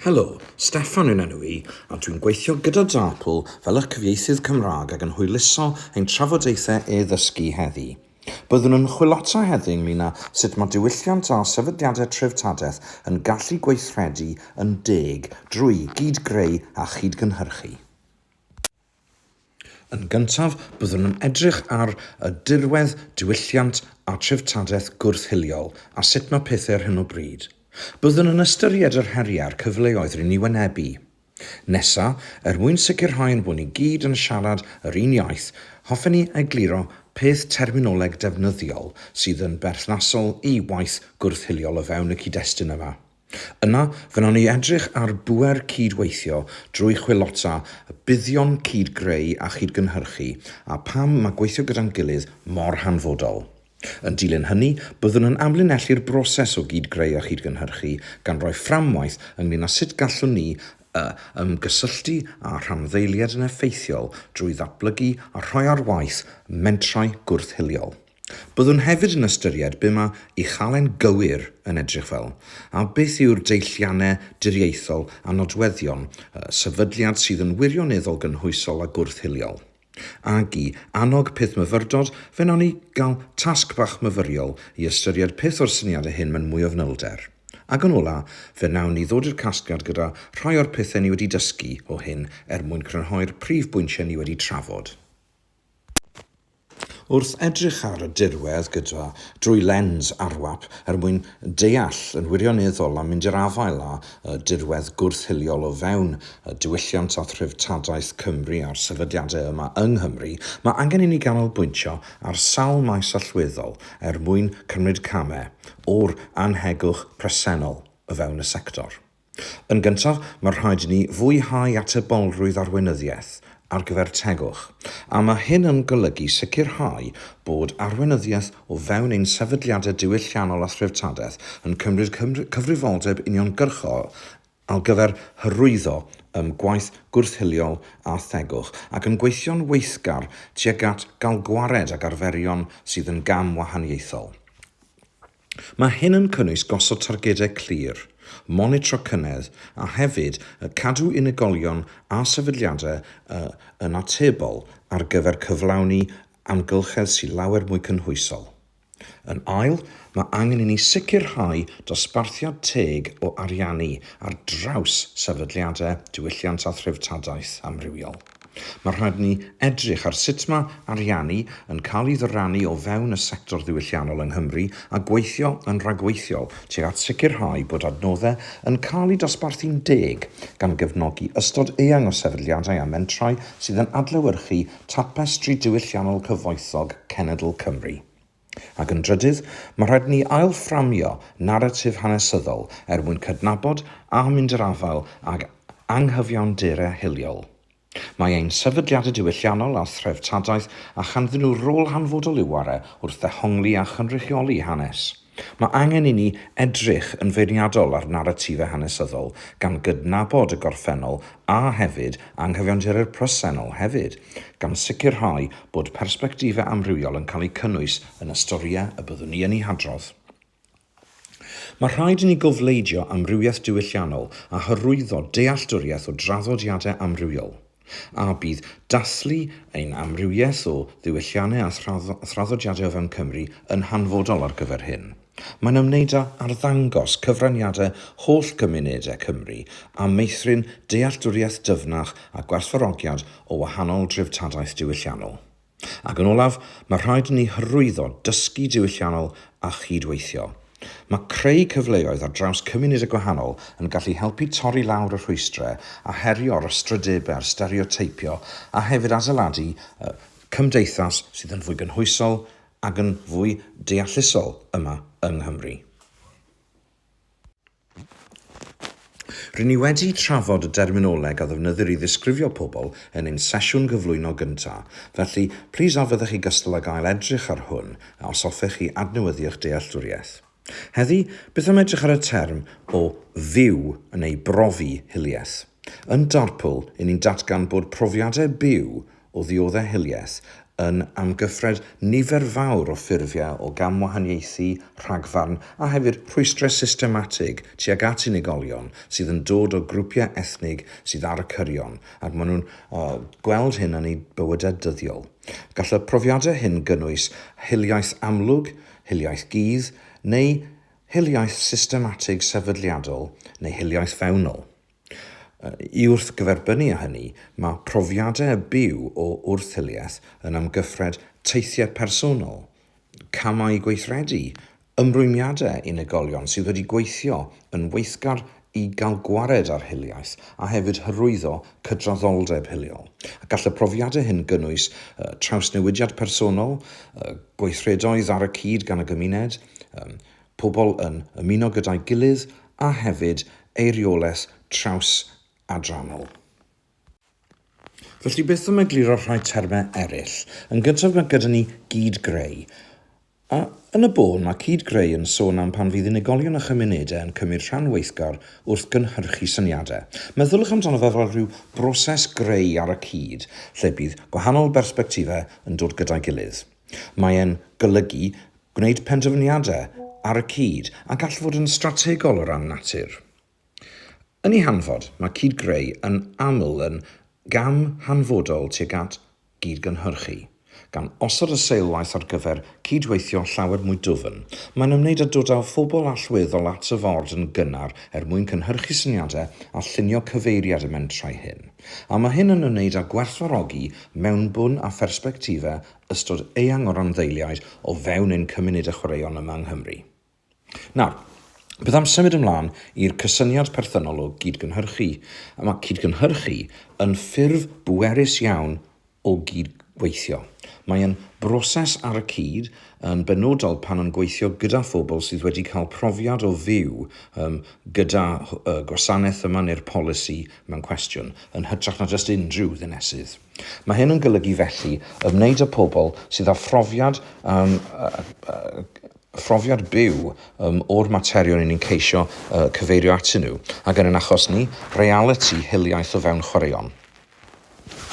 Helo, Steffan yw'n enw i, a dwi'n gweithio gyda Darpl fel eich cyfieithydd Cymraeg ac yn hwyluso ein trafodaethau e-ddysgu heddi. Byddwn yn chwilota heddi ynglyn â sut mae diwylliant a sefydliadau treftadaeth yn gallu gweithredu yn deg drwy gyd-greu a chyd-gynhyrchu. Yn gyntaf, byddwn yn edrych ar y dirwedd, diwylliant a treftadaeth gwrth-hiliol a sut mae pethau ar hyn o bryd. Byddwn yn ystyried yr heriau a'r cyfleoedd ry'n ni wynebu. Nesa, er mwyn sicrhau ein bod ni gyd yn siarad yr un iaith, hoffen ni egluro peth terminoleg defnyddiol sydd yn berthnasol i waith gwrth-hiliol o fewn y cyd-destun yma. Yna, fe wnawn ni edrych ar bŵer cyd-weithio drwy chwilota, buddion cyd-greu a chyd-gynhyrchu, a pham mae gweithio gyda'n gilydd mor hanfodol. Yn dilyn hynny, byddwn yn amlinellu'r broses o gyd-greu a chyd-gynhyrchu, gan roi fframwaith ynglŷn â sut gallwn ni ymgysylltu â rhanddeiliaid yn effeithiol drwy ddatblygu a rhoi ar waith mentrau gwrth-hiliol. Byddwn hefyd yn ystyried be mae uchalen gywir yn edrych fel, a beth yw'r deilliannau diriaethol a nodweddion sefydliad sydd yn wirioneddol gynhwysol a gwrth-hiliol. Ac i annog peth myfyrdod, fe wnawn ni gael tasg bach myfyriol i ystyried peth o'r syniadau hyn mewn mwy o fanylder. Ac yn ola, fe wnawn ni ddod i'r casgliad gyda rhai o'r pethau ni wedi dysgu o hyn er mwyn crynhoi'r prif bwyntiau ni wedi trafod. Wrth edrych ar y dirwedd gyda drwy lens ARWAP er mwyn deall yn wirioneddol a mynd i'r afael â dirwedd gwrth-hiliol o fewn diwylliant a threftadaeth Cymru a'r sefydliadau yma yng Nghymru, mae angen i ni ganolbwyntio ar sawl maes allweddol er mwyn cymryd camau o'r annhegwch presennol o fewn y sector. Yn gyntaf, mae rhaid i ni fwyhau atebolrwydd arweinyddiaeth ar gyfer tegwch, a mae hyn yn golygu sicrhau bod arweinyddiaeth o fewn ein sefydliadau diwylliannol a threftadaeth yn cymryd cyfrifoldeb uniongyrchol ar gyfer hyrwyddo gwaith gwrth-hiliol a thegwch, ac yn gweithio'n weithgar tuag at gael gwared ag arferion sydd yn gam-wahaniaethol. Mae hyn yn cynnwys gosod targedau clir, monitro cynnydd a hefyd cadw unigolion a sefydliadau yn atebol ar gyfer cyflawni amgylchedd sy'n lawer mwy cynhwysol. Yn ail, mae angen i ni sicrhau dosbarthiad teg o ariannu ar draws sefydliadau diwylliant a threftadaeth amrywiol. Mae rhaid ni edrych ar sut mae ariannu yn cael ei ddyrannu o fewn y sector ddiwylliannol yng Nghymru a gweithio yn rhagweithiol tuag at sicrhau bod adnoddau yn cael eu dosbarthu'n deg, gan gefnogi ystod eang o sefydliadau a mentrau sydd yn adlewyrchu tapestri diwylliannol cyfoethog cenedl Cymru. Ac yn drydydd, mae rhaid ni ail-fframio naratif hanesyddol er mwyn cydnabod a mynd i'r afael ag anghyfiawnderau hiliol. Mae ein sefydliadau diwylliannol a threftadaeth a chanddyn nhw rôl hanfodol i'w ware wrth ddehongli a chynrychioli hanes. Mae angen i ni edrych yn feirniadol ar naratifau hanesyddol, gan gydnabod y gorffennol a hefyd anghyfiawnderau'r presennol hefyd, gan sicrhau bod persbectifau amrywiol yn cael eu cynnwys yn y storïau y byddwn ni yn eu hadrodd. Mae rhaid i ni gofleidio amrywiaeth diwylliannol a hyrwyddo dealltwriaeth o draddodiadau amrywiol. A bydd dathlu ein amrywiaeth o ddiwylliannau a thraddodiadau o fewn Cymru yn hanfodol ar gyfer hyn. Mae'n ymwneud â arddangos cyfraniadau holl gymunedau Cymru a meithrin dealltwriaeth dyfnach a gwerthfawrogiad o wahanol dreftadaeth diwylliannol. Ac yn olaf, mae rhaid i ni hyrwyddo dysgu diwylliannol a chyd-weithio. Mae creu cyfleoedd ar draws cymunedau gwahanol yn gallu helpu torri lawr y rhwystrau a herio'r ystrydebau a'r stereoteipio a hefyd adeiladu cymdeithas sydd yn fwy gynhwysol ac yn fwy deallusol yma yng Nghymru. Ry'n ni wedi trafod y derminoleg a ddefnyddir i ddisgrifio pobl yn ein sesiwn gyflwyno gynta', felly plîs a fyddech chi gystal ag ail edrych ar hwn os hoffech chi adnewyddu eich dealltwriaeth. Heddi, beth am edrych ar y term o fyw neu brofi hiliaeth? Yn Darpl, 'yn ni'n datgan bod profiadau byw o ddiodde' hiliaeth yn amgyffred nifer fawr o ffurfiau o gamwahaniaethu, rhagfarn a hefyd rhwystrau systematig tuag at unigolion sydd yn dod o grwpiau ethnig sydd ar y cyrion, ac maen nhw'n uh, gweld hyn yn eu bywydau dyddiol. Gall y profiadau hyn gynnwys hiliaeth amlwg, hiliaeth gudd, neu hiliaeth systematig sefydliadol neu hiliaeth fewnol. I wrthgyferbynnu â hynny, mae profiadau byw o wrth-hiliaeth yn amgyffred teithiau personol, camau gweithredu, ymrwymiadau unigolion sydd wedi gweithio yn weithgar i gael gwared ar hiliaeth a hefyd hyrwyddo cydraddoldeb hiliol. A gall y profiadau hyn gynnwys trawsnewidiad personol, gweithredoedd ar y cyd gan y gymuned, pobl yn ymuno gyda'i gilydd a hefyd eiriolaeth traws-adrannol. Felly beth am egluro rhai termau eraill? Yn gyntaf mae gyda ni gyd-greu. A yn y bôn mae cyd-greu yn sôn am pan fydd unigolion a chymunedau yn cymryd rhan weithgar wrth gynhyrchu syniadau. Meddyliwch amdano fe fel rhyw broses greu ar y cyd lle bydd gwahanol bersbectifau yn dod gyda'i gilydd. Mae e'n golygu gwneud penderfyniadau ar y cyd a gall fod yn strategol o ran natur. Yn ei hanfod, mae cyd-greu yn aml yn gam hanfodol tuag at gyd-gynhyrchu, gan osod y seilwaith ar gyfer cydweithio llawer mwy dwfn. Mae'n ymwneud â dod â phobl allweddol at y ford yn gynnar er mwyn cynhyrchu syniadau a llunio cyfeiriad y mentrau hyn. A mae hyn yn ymwneud â gwerthfawrogi mewnbwn a phersbectifau ystod eang o randdeiliaid o fewn ein cymunedau chwaraeon yma yng Nghymru. Nawr, beth am symud ymlaen i'r cysyniad perthynol o gyd-gynhyrchu? A mae cyd-gynhyrchu yn ffurf bwerus iawn o gyd-weithio. Mae yn broses ar y cyd, yn benodol pan yn gweithio gyda phobl sydd wedi cael profiad o fyw um, gyda y gwasanaeth yma neu'r polisi mewn cwestiwn, yn hytrach na jyst unrhyw ddinesydd. Mae hyn yn golygu felly ymwneud â pobl sydd â phrofiad, um, phrofiad byw um, o'r materion i ni'n ceisio uh, cyfeirio atyn nhw, ac yn ein achos ni, realiti hiliaeth o fewn chwaraeon.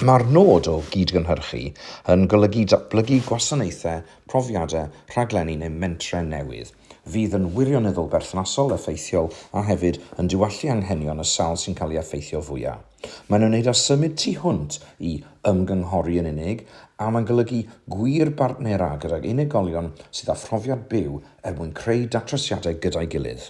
Mae'r nod o gyd-gynhyrchu yn golygu datblygu gwasanaethau, profiadau, rhaglenni neu mentrau newydd, fydd yn wirioneddol berthnasol, effeithiol a hefyd yn diwallu anghenion y sawl sy'n cael ei effeithio fwyaf. Mae'n ymwneud â symud tu hwnt i ymgynghori yn unig, a mae'n golygu gwir bartnera gydag unigolion sydd â phrofiad byw er mwyn creu datrysiadau gyda'i gilydd.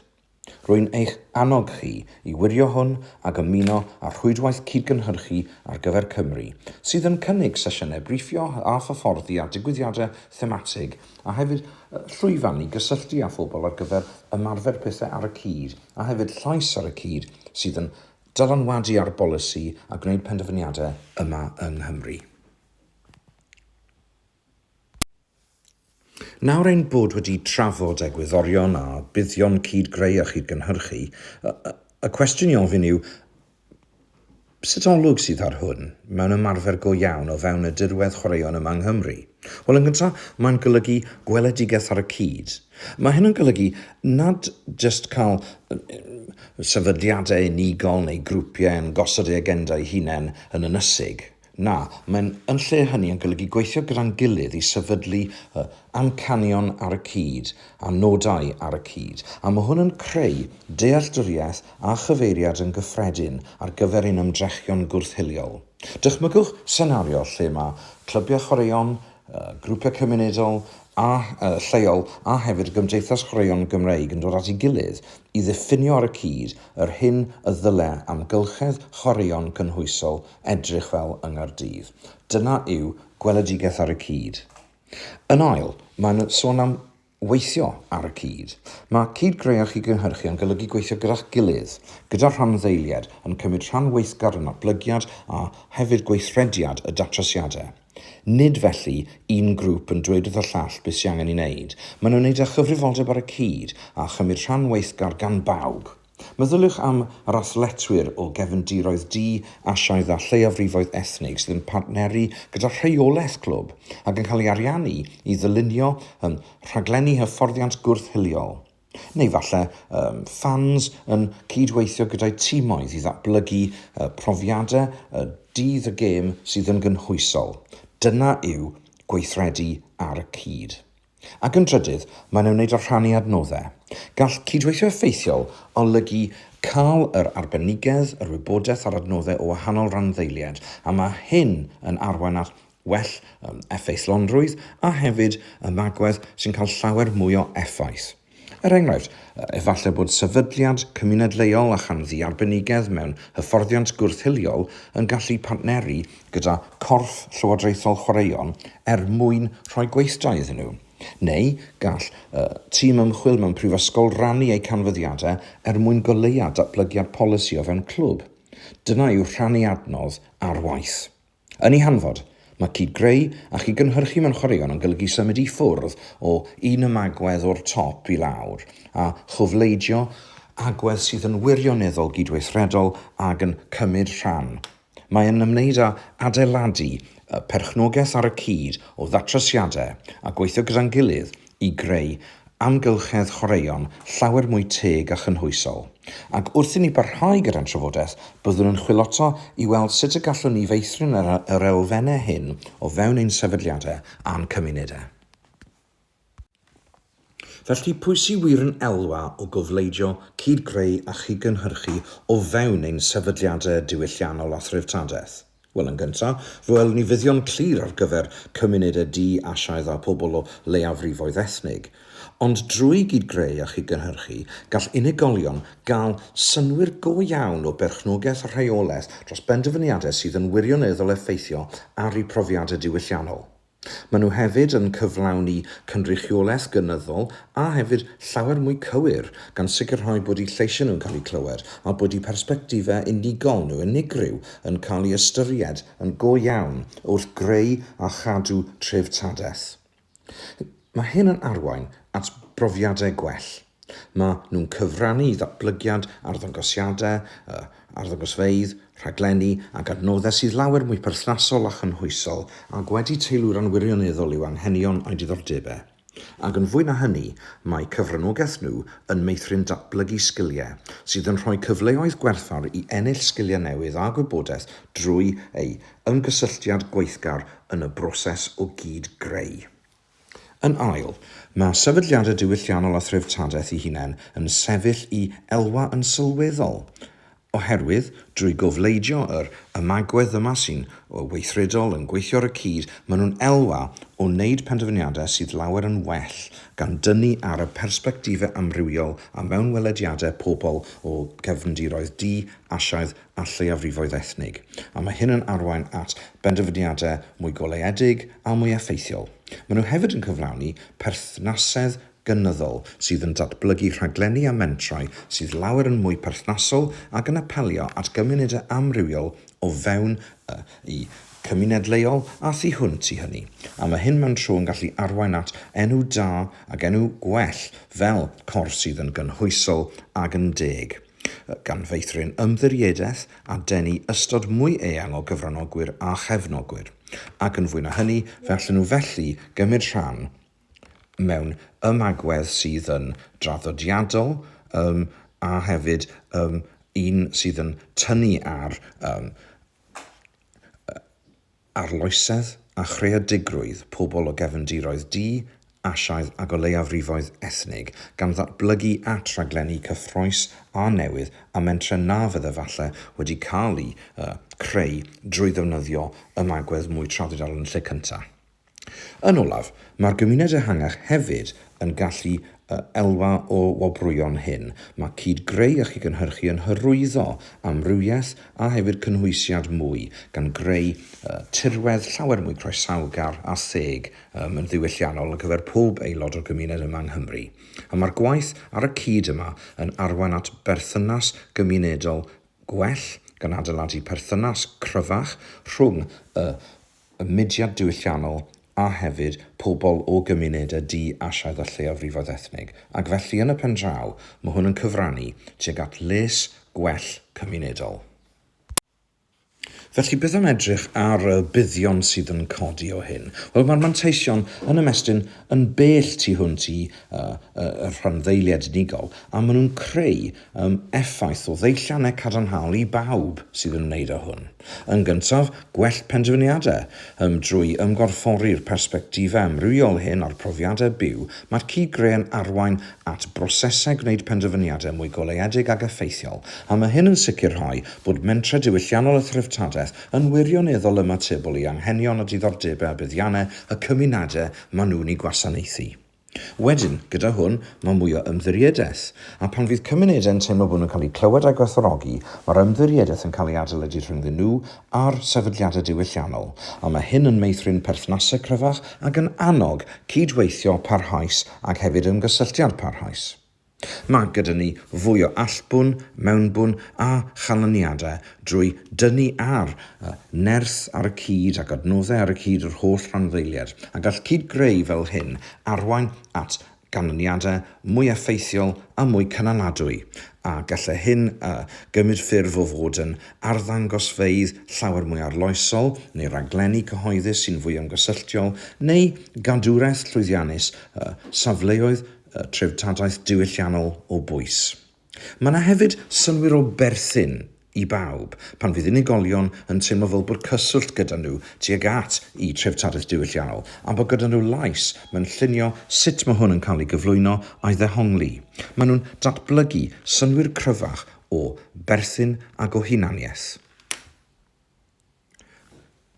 Rwy'n eich annog chi i wirio hwn ac ymuno â'r Rhwydwaith Cydgynhyrchu ar gyfer Cymru, sydd yn cynnig sesiynau briffio a hyfforddi a digwyddiadau thematig, a hefyd llwyfan i gysylltu â phobl ar gyfer ymarfer pethau ar y cyd, a hefyd llais ar y cyd sydd yn dylanwadu ar bolisi a gwneud penderfyniadau yma yng Nghymru. Nawr ein bod wedi trafod egwyddorion a buddion cyd-greu a chyd-gynhyrchu, y, y cwestiwn i ofyn yw, sut olwg sydd ar hwn mewn ymarfer go iawn o fewn y dirwedd chwaraeon yma yng Nghymru? Wel, yn gyntaf, mae'n golygu gweledigaeth ar y cyd. Mae hyn yn golygu nad jyst cael sefydliadau unigol neu grwpiau yn gosod eu agendâu hunain yn ynysig. Na, mae'n yn lle hynny yn golygu gweithio gyda'n gilydd i sefydlu uh, amcanion ar y cyd a nodau ar y cyd. A mae hwn yn creu dealltwriaeth a chyfeiriad yn gyffredin ar gyfer ein ymdrechion gwrth-hiliol. Dychmygwch senario lle mae clybiau chwaraeon, grwpiau cymunedol a lleol a hefyd y Gymdeithas Chwaraeon Gymreig yn dod at ei gilydd i ddiffinio ar y cyd yr hyn y ddyle amgylchedd chwaraeon cynhwysol edrych fel yng Nghaerdydd. Dyna yw gweledigaeth ar y cyd. Yn ail, mae'n sôn am weithio ar y cyd. Mae cyd-greu a chyd-gynhyrchu yn golygu gweithio gyda'ch gilydd, gyda rhanddeiliaid, yn cymryd rhan weithgar yn natblygiad a hefyd gweithrediad y datrysiadau. Nid felly un grŵp yn dweud wrth y llall beth sy'n angen ei wneud. Mae'n ymwneud â chyfrifoldeb ar y cyd a chymryd rhan weithgar gan bawb. Meddyliwch am yr athletwyr o gefndiroedd du, Asiaidd a lleiafrifoedd ethnig sydd yn partneru gyda rheolaeth clwb ac yn cael ei ariannu i ddylunio um, rhaglenni hyfforddiant gwrth-hiliol. Neu falle um, ffans yn cydweithio gyda'i timoedd i ddatblygu uh, profiadau uh, dydd y gêm sydd yn gynhwysol. Dyna yw gweithredu ar y cyd. Ac yn drydydd, mae'n ymwneud â rhannu adnoddau. Gall cydweithio effeithiol olygu cael yr arbenigedd, yr wybodaeth a'r adnoddau o wahanol randdeiliaid, a mae hyn yn arwain at well effeithlonrwydd a hefyd ymagwedd sy'n cael llawer mwy o effaith. Er enghraifft, efallai bod sefydliad cymuned leol a chanddi arbenigedd mewn hyfforddiant gwrth-hiliol yn gallu partneru gyda corff llywodraethol chwaraeon er mwyn rhoi gweithdai iddyn nhw. Neu gall tîm ymchwil mewn prifysgol rannu eu canfyddiadau er mwyn goleuo datblygiad polisi o fewn clwb. Dyna yw rhannu adnodd ar waith. Yn ei hanfod, mae cyd-greu a chyd-gynhyrchu mewn chwaraeon yn golygu symud i ffwrdd o un ymagwedd o'r top i lawr a chofleidio agwedd sydd yn wirioneddol gydweithredol ac yn cymryd rhan. Mae yn ymwneud â adeiladu perchnogaeth ar y cyd o ddatrysiadau a gweithio gyda'n gilydd i greu amgylchedd chwaraeon llawer mwy teg a chynhwysol. Ac wrth i ni barhau gyda'n trafodaeth, byddwn yn chwilota i weld sut y gallwn ni feithrin yr yr elfennau hyn o fewn ein sefydliadau a'n cymunedau. Felly, pwy sy wir yn elwa o gofleidio, cyd-greu a chyd-gynhyrchu o fewn ein sefydliadau diwylliannol a threftadaeth? Wel, yn gyntaf, fe welwn ni fuddion clir ar gyfer cymunedau du, Asiaidd a pobl o leiafrifoedd ethnig. Ond drwy gyd-greu a chyd-gynhyrchu, gall unigolion gael synnwyr go iawn o berchnogaeth a rheolaeth dros benderfyniadau sydd yn wirioneddol effeithio ar eu profiadau diwylliannol. Maen nhw hefyd yn cyflawni cynrychiolaeth gynyddol a hefyd llawer mwy cywir, gan sicrhau bod eu lleisiau nhw'n cael eu clywed a bod eu persbectifau unigol nhw, unigryw, yn cael eu ystyried yn go iawn wrth greu a chadw treftadaeth. Mae hyn yn arwain at brofiadau gwell. Maen nhw'n cyfrannu i ddatblygiad arddangosiadau, arddangosfeydd, rhaglenni ac adnoddau sydd lawer mwy perthnasol a chynhwysol ac wedi teilwra'n wirioneddol i'w anghenion a'u diddordebau. Ac yn fwy na hynny, mae cyfranogaeth nhw yn meithrin datblygu sgiliau, sydd yn rhoi cyfleoedd gwerthfawr i ennill sgiliau newydd a gwybodaeth drwy eu ymgysylltiad gweithgar yn y broses o gyd-greu. Yn ail, mae sefydliadau diwylliannol a threftadaeth eu hunain yn sefyll i elwa yn sylweddol, oherwydd drwy gofleidio yr ymagwedd yma sy'n weithredol, yn gweithio ar y cyd, maen nhw'n elwa o wneud penderfyniadau sydd lawer yn well, gan dynnu ar y persbectifau amrywiol a mewnwelediadau pobl o gefndiroedd du, Asiaidd a lleiafrifoedd ethnig, a mae hyn yn arwain at benderfyniadau mwy goleuedig a mwy effeithiol. Maen nhw hefyd yn cyflawni perthnasedd gynyddol sydd yn datblygu rhaglenni a mentrau sydd lawer yn mwy perthnasol ac yn apelio at gymunedau amrywiol o fewn y cymuned leol a thu hwnt i hynny. A mae hyn mewn tro yn gallu arwain at enw da ac enw gwell fel corff sydd yn gynhwysol ac yn deg. gan feithrin ymddiriedaeth a denu ystod mwy eang o gyfranogwyr a chefnogwyr, ac yn fwy na hynny, fe allan nhw felly gymryd rhan mewn ymagwedd sydd yn draddodiadol um, a hefyd um, un sydd yn tynnu ar um, Arloesedd a chreadigrwydd pobl o gefndiroedd du, Asiaidd ac o leiafrifoedd ethnig, gan ddatblygu at raglenni cyffrous a newydd a mentrau na fydde falle wedi cael eu creu drwy ddefnyddio ymagwedd mwy traddodiadol yn lle cyntaf. Yn olaf, mae'r gymuned ehangach hefyd yn gallu elwa o wobrwyon hyn. Mae cyd-greu a chyd-gynhyrchu yn hyrwyddo amrywiaeth a hefyd cynhwysiad mwy, gan greu tirwedd llawer mwy croesawgar a theg yn ddiwylliannol ar gyfer pob aelod o'r gymuned yma yng Nghymru. A mae'r gwaith ar y cyd yma yn arwain at berthynas gymunedol gwell, gan adeiladu perthynas cryfach rhwng y y mudiad diwylliannol a hefyd pobl o gymunedau du, Asiaidd a lleiafrifoedd ethnig, ac felly yn y pendraw mae hwn yn cyfrannu tuag at les gwell cymunedol. Felly, beth am edrych ar y buddion sydd yn codi o hyn? Wel, mae'r manteision yn ymestyn yn bell tu hwnt i y rhanddeiliaid unigol, a maen nhw'n creu um, effaith o ddeilliannau cadarnhaol i bawb sydd yn wneud â hwn. Yn gyntaf, gwell penderfyniadau. Um, drwy ymgorffori'r persbectifau amrywiol hyn a'r profiadau byw, mae'r cyd-greu yn arwain at brosesau gwneud penderfyniadau mwy goleuedig ac effeithiol, a mae hyn yn sicrhau bod mentrau diwylliannol a threftadaeth yn wirioneddol ymatebol i anghenion a diddordebau a buddiannau y cymunedau maen nhw'n eu gwasanaethu. Wedyn, gyda hwn, mae mwy o ymddiriedaeth. A pan fydd cymunedau'n teimlo bod nhw'n cael eu clywed a'u gwerthfawrogi, mae'r ymddiriedaeth yn cael ei adeiladu rhyngddyn nhw a'r sefydliadau diwylliannol, a mae hyn yn meithrin perthnasau cryfach ac yn annog cyd-weithio parhaus ac hefyd ymgysylltiad parhaus. Mae gyda ni fwy o allbwn, mewnbwn a chanlyniadau drwy dynnu ar nerth ar y cyd ac adnoddau ar y cyd yr holl rhanddeiliaid, a gall cyd-greu fel hyn arwain at ganlyniadau mwy effeithiol a mwy cynaladwy, a gallai hyn gymryd ffurf o fod yn arddangosfeydd llawer mwy arloesol, neu raglenni cyhoeddus sy'n fwy ymgysylltiol, neu gadwraeth llwyddiannus safleoedd treftadaeth diwylliannol o bwys. Mae yna hefyd synnwyr o berthyn i bawb, pan fydd unigolion yn teimlo fel bod cyswllt gyda nhw tuag at eu treftadaeth diwylliannol, a bod gyda nhw lais mewn llunio sut mae hwn yn cael ei gyflwyno a'i ddehongli. Maen nhw'n datblygu synnwyr cryfach o berthyn ac o hunaniaeth.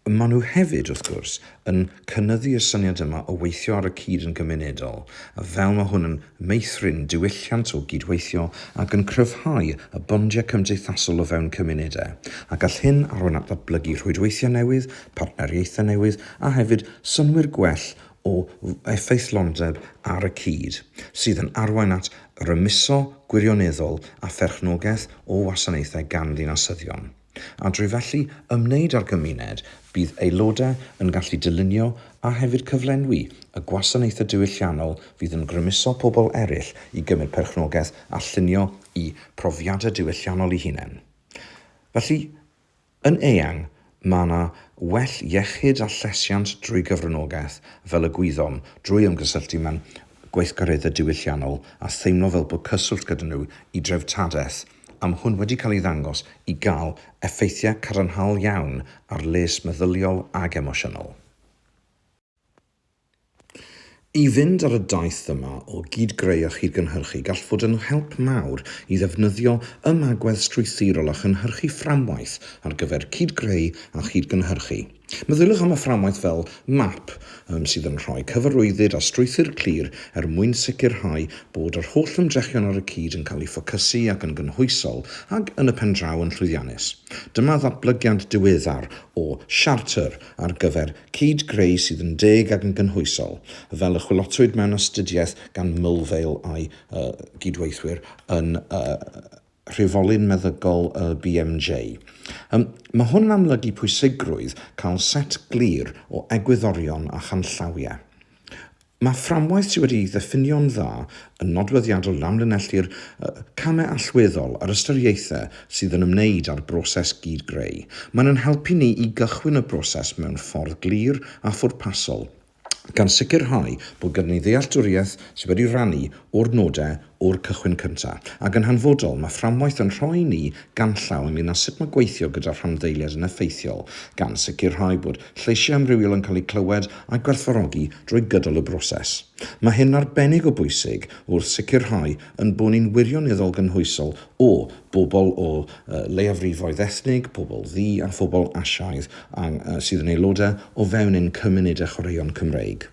Maen nhw hefyd, wrth gwrs, yn cynyddu y syniad yma o weithio ar y cyd yn gymunedol, a fel mae hwn yn meithrin diwylliant o gydweithio ac yn cryfhau y bondiau cymdeithasol o fewn cymunedau, a gall hyn arwain at ddatblygu rhwydweithiau newydd, partneriaethau newydd, a hefyd synnwyr gwell o effeithlondeb ar y cyd, sydd yn arwain at rymuso gwirioneddol a pherchnogaeth o wasanaethau gan ddinasyddion. A drwy felly ymwneud â'r gymuned, bydd aelodau yn gallu dylunio a hefyd cyflenwi y gwasanaethau diwylliannol fydd yn grymuso pobl eraill i gymryd perchnogaeth a llunio eu profiadau diwylliannol eu hunain. Felly, yn eang, mae yna well iechyd a llesiant drwy gyfranogaeth, fel y gwyddom, drwy ymgysylltu mewn gweithgareddau diwylliannol a theimlo fel bod cyswllt gyda nhw i dreftadaeth am hwn wedi cael ei ddangos i gael effeithiau cadarnhaol iawn ar les meddyliol ag emosiynol. I fynd ar y daith yma o gyd-greu a chyd-gynhyrchu gall fod yn help mawr i ddefnyddio ymagwedd strwythurol a chynhyrchu fframwaith ar gyfer cyd-greu a chyd-gynhyrchu. Meddyliwch am y fframwaith fel map sydd yn rhoi cyfarwyddyd a strwythur clir er mwyn sicrhau bod yr holl ymdrechion ar y cyd yn cael eu ffocysu ac yn gynhwysol ac yn y pen draw yn llwyddiannus. Dyma ddatblygiad diweddar o siartr ar gyfer cyd-greu sydd yn deg ac yn gynhwysol, fel y chwilotwyd mewn astudiaeth gan Mulvale a'i gydweithwyr yn Rhifolyn Meddygol y BMJ. Um, mae hwn yn amlygu pwysigrwydd cael set glir o egwyddorion a chanllawiau. Mae fframwaith sydd wedi'i ddiffinio'n dda yn nodweddiadol yn amlinellu'r camau allweddol a'r ystyriaethau sydd yn ymwneud â'r broses gyd-greu. Mae'n ein helpu ni i gychwyn y broses mewn ffordd glir a phwrpasol, gan sicrhau bod gyda ni ddealltwriaeth sydd wedi rannu o'r nodau o'r cychwyn cyntaf. Ac yn hanfodol, mae fframwaith yn rhoi ni ganllaw ynglŷn â sut mae gweithio gyda rhanddeiliaid yn effeithiol, gan sicrhau bod lleisiau amrywiol yn cael eu clywed a'u gwerthfawrogi drwy gydol y broses. Mae hyn yn arbennig o bwysig wrth sicrhau ein bod ni'n wirioneddol gynhwysol o bobl o leiafrifoedd ethnig, pobl ddu a phobl Asiaidd sydd yn aelodau o fewn ein cymunedau chwaraeon Cymreig.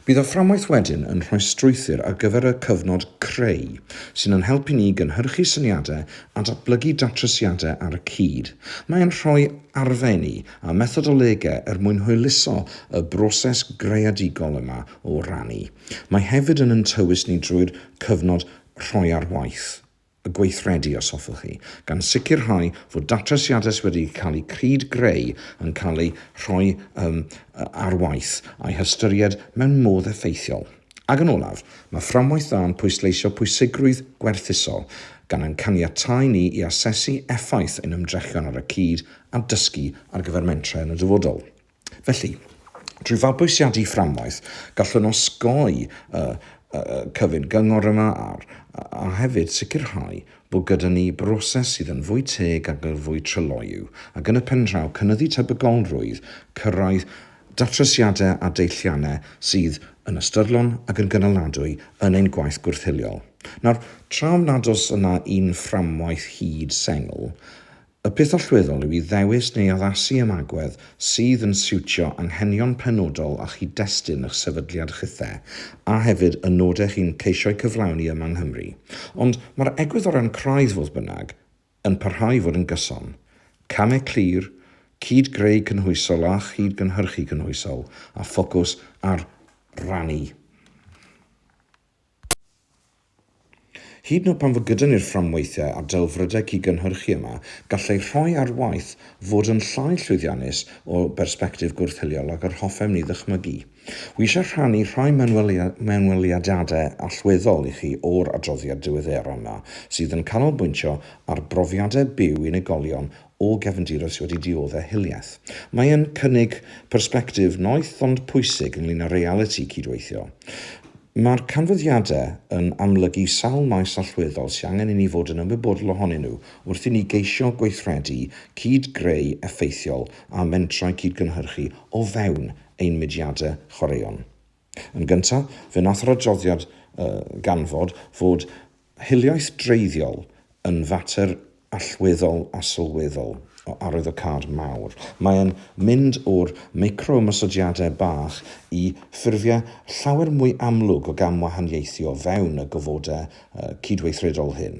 Bydd y fframwaith wedyn yn rhoi strwythur ar gyfer y cyfnod creu, sy'n ein helpu ni i gynhyrchu syniadau a datblygu datrysiadau ar y cyd. Mae'n rhoi arfau i ni a methodolegau er mwyn hwyluso y broses greadigol yma o rannu. Mae hefyd yn ein tywys ni drwy'r cyfnod rhoi ar waith. y gweithredu, os hoffwch chi, gan sicrhau fod datrysiadau sydd wedi cael eu cyd-greu yn cael eu rhoi um, ar waith a'u hystyried mewn modd effeithiol. Ac yn olaf, mae fframwaith dda yn pwysleisio pwysigrwydd gwerthuso, gan ein caniatáu ni i asesu effaith ein ymdrechion ar y cyd a dysgu ar gyfer mentrau yn y dyfodol. Felly, drwy fabwysiadu fframwaith, gallwn osgoi y cyfun gyngor yma a'r, a hefyd sicrhau bod gyda ni broses sydd yn fwy teg ac yn fwy tryloyw, ac yn y pen draw cynyddu tebygolrwydd cyrraedd datrysiadau a deilliannau sydd yn ystyrlon ac yn gynaladwy yn ein gwaith gwrth-hiliol. Nawr, tra nad oes yna un fframwaith hyd sengl, y peth allweddol yw i ddewis neu addasu ymagwedd sydd yn siwtio anghenion penodol a chyd-destun eich sefydliad chithe, a hefyd y nodau chi'n ceisio'u cyflawni yma yng Nghymru. Ond mae'r egwyddorion craidd, fodd bynnag, yn parhau i fod yn gyson. Camau clir, cyd-greu cynhwysol a chyd-gynhyrchu cynhwysol, a ffocws ar rannu. Hyd yn oed pan fo gyda ni'r fframweithiau a'r delfrydau cyd-gynhyrchu yma, gall eu rhoi ar waith fod yn llai llwyddiannus o bersbectif gwrth-hiliol ag yr hoffem ni ddychmygu. Wi eisiau rhannu rhai mewnweliadau allweddol i chi o'r adroddiad diweddara yma, sydd yn canolbwyntio ar brofiadau byw unigolion o gefndiroedd sydd wedi dioddef hiliaeth. Mae e'n cynnig persbectif noeth ond pwysig ynglŷn â realiti cydweithio. Mae'r canfyddiadau yn amlygu sawl maes allweddol sydd angen i ni fod yn ymwybodol ohonyn nhw wrth i ni geisio gweithredu cyd-greu effeithiol a mentrau cyd-gynhyrchu o fewn ein mudiadau chwaraeon. Yn gyntaf, fe wnaeth yr adroddiad ganfod fod hiliaeth dreiddiol yn fater allweddol a sylweddol o arwyddocâd mawr. Mae'n mynd o'r meicro-ymosodiadau bach i ffurfiau llawer mwy amlwg o gamwahaniaethu o fewn y gofodau cydweithredol hyn.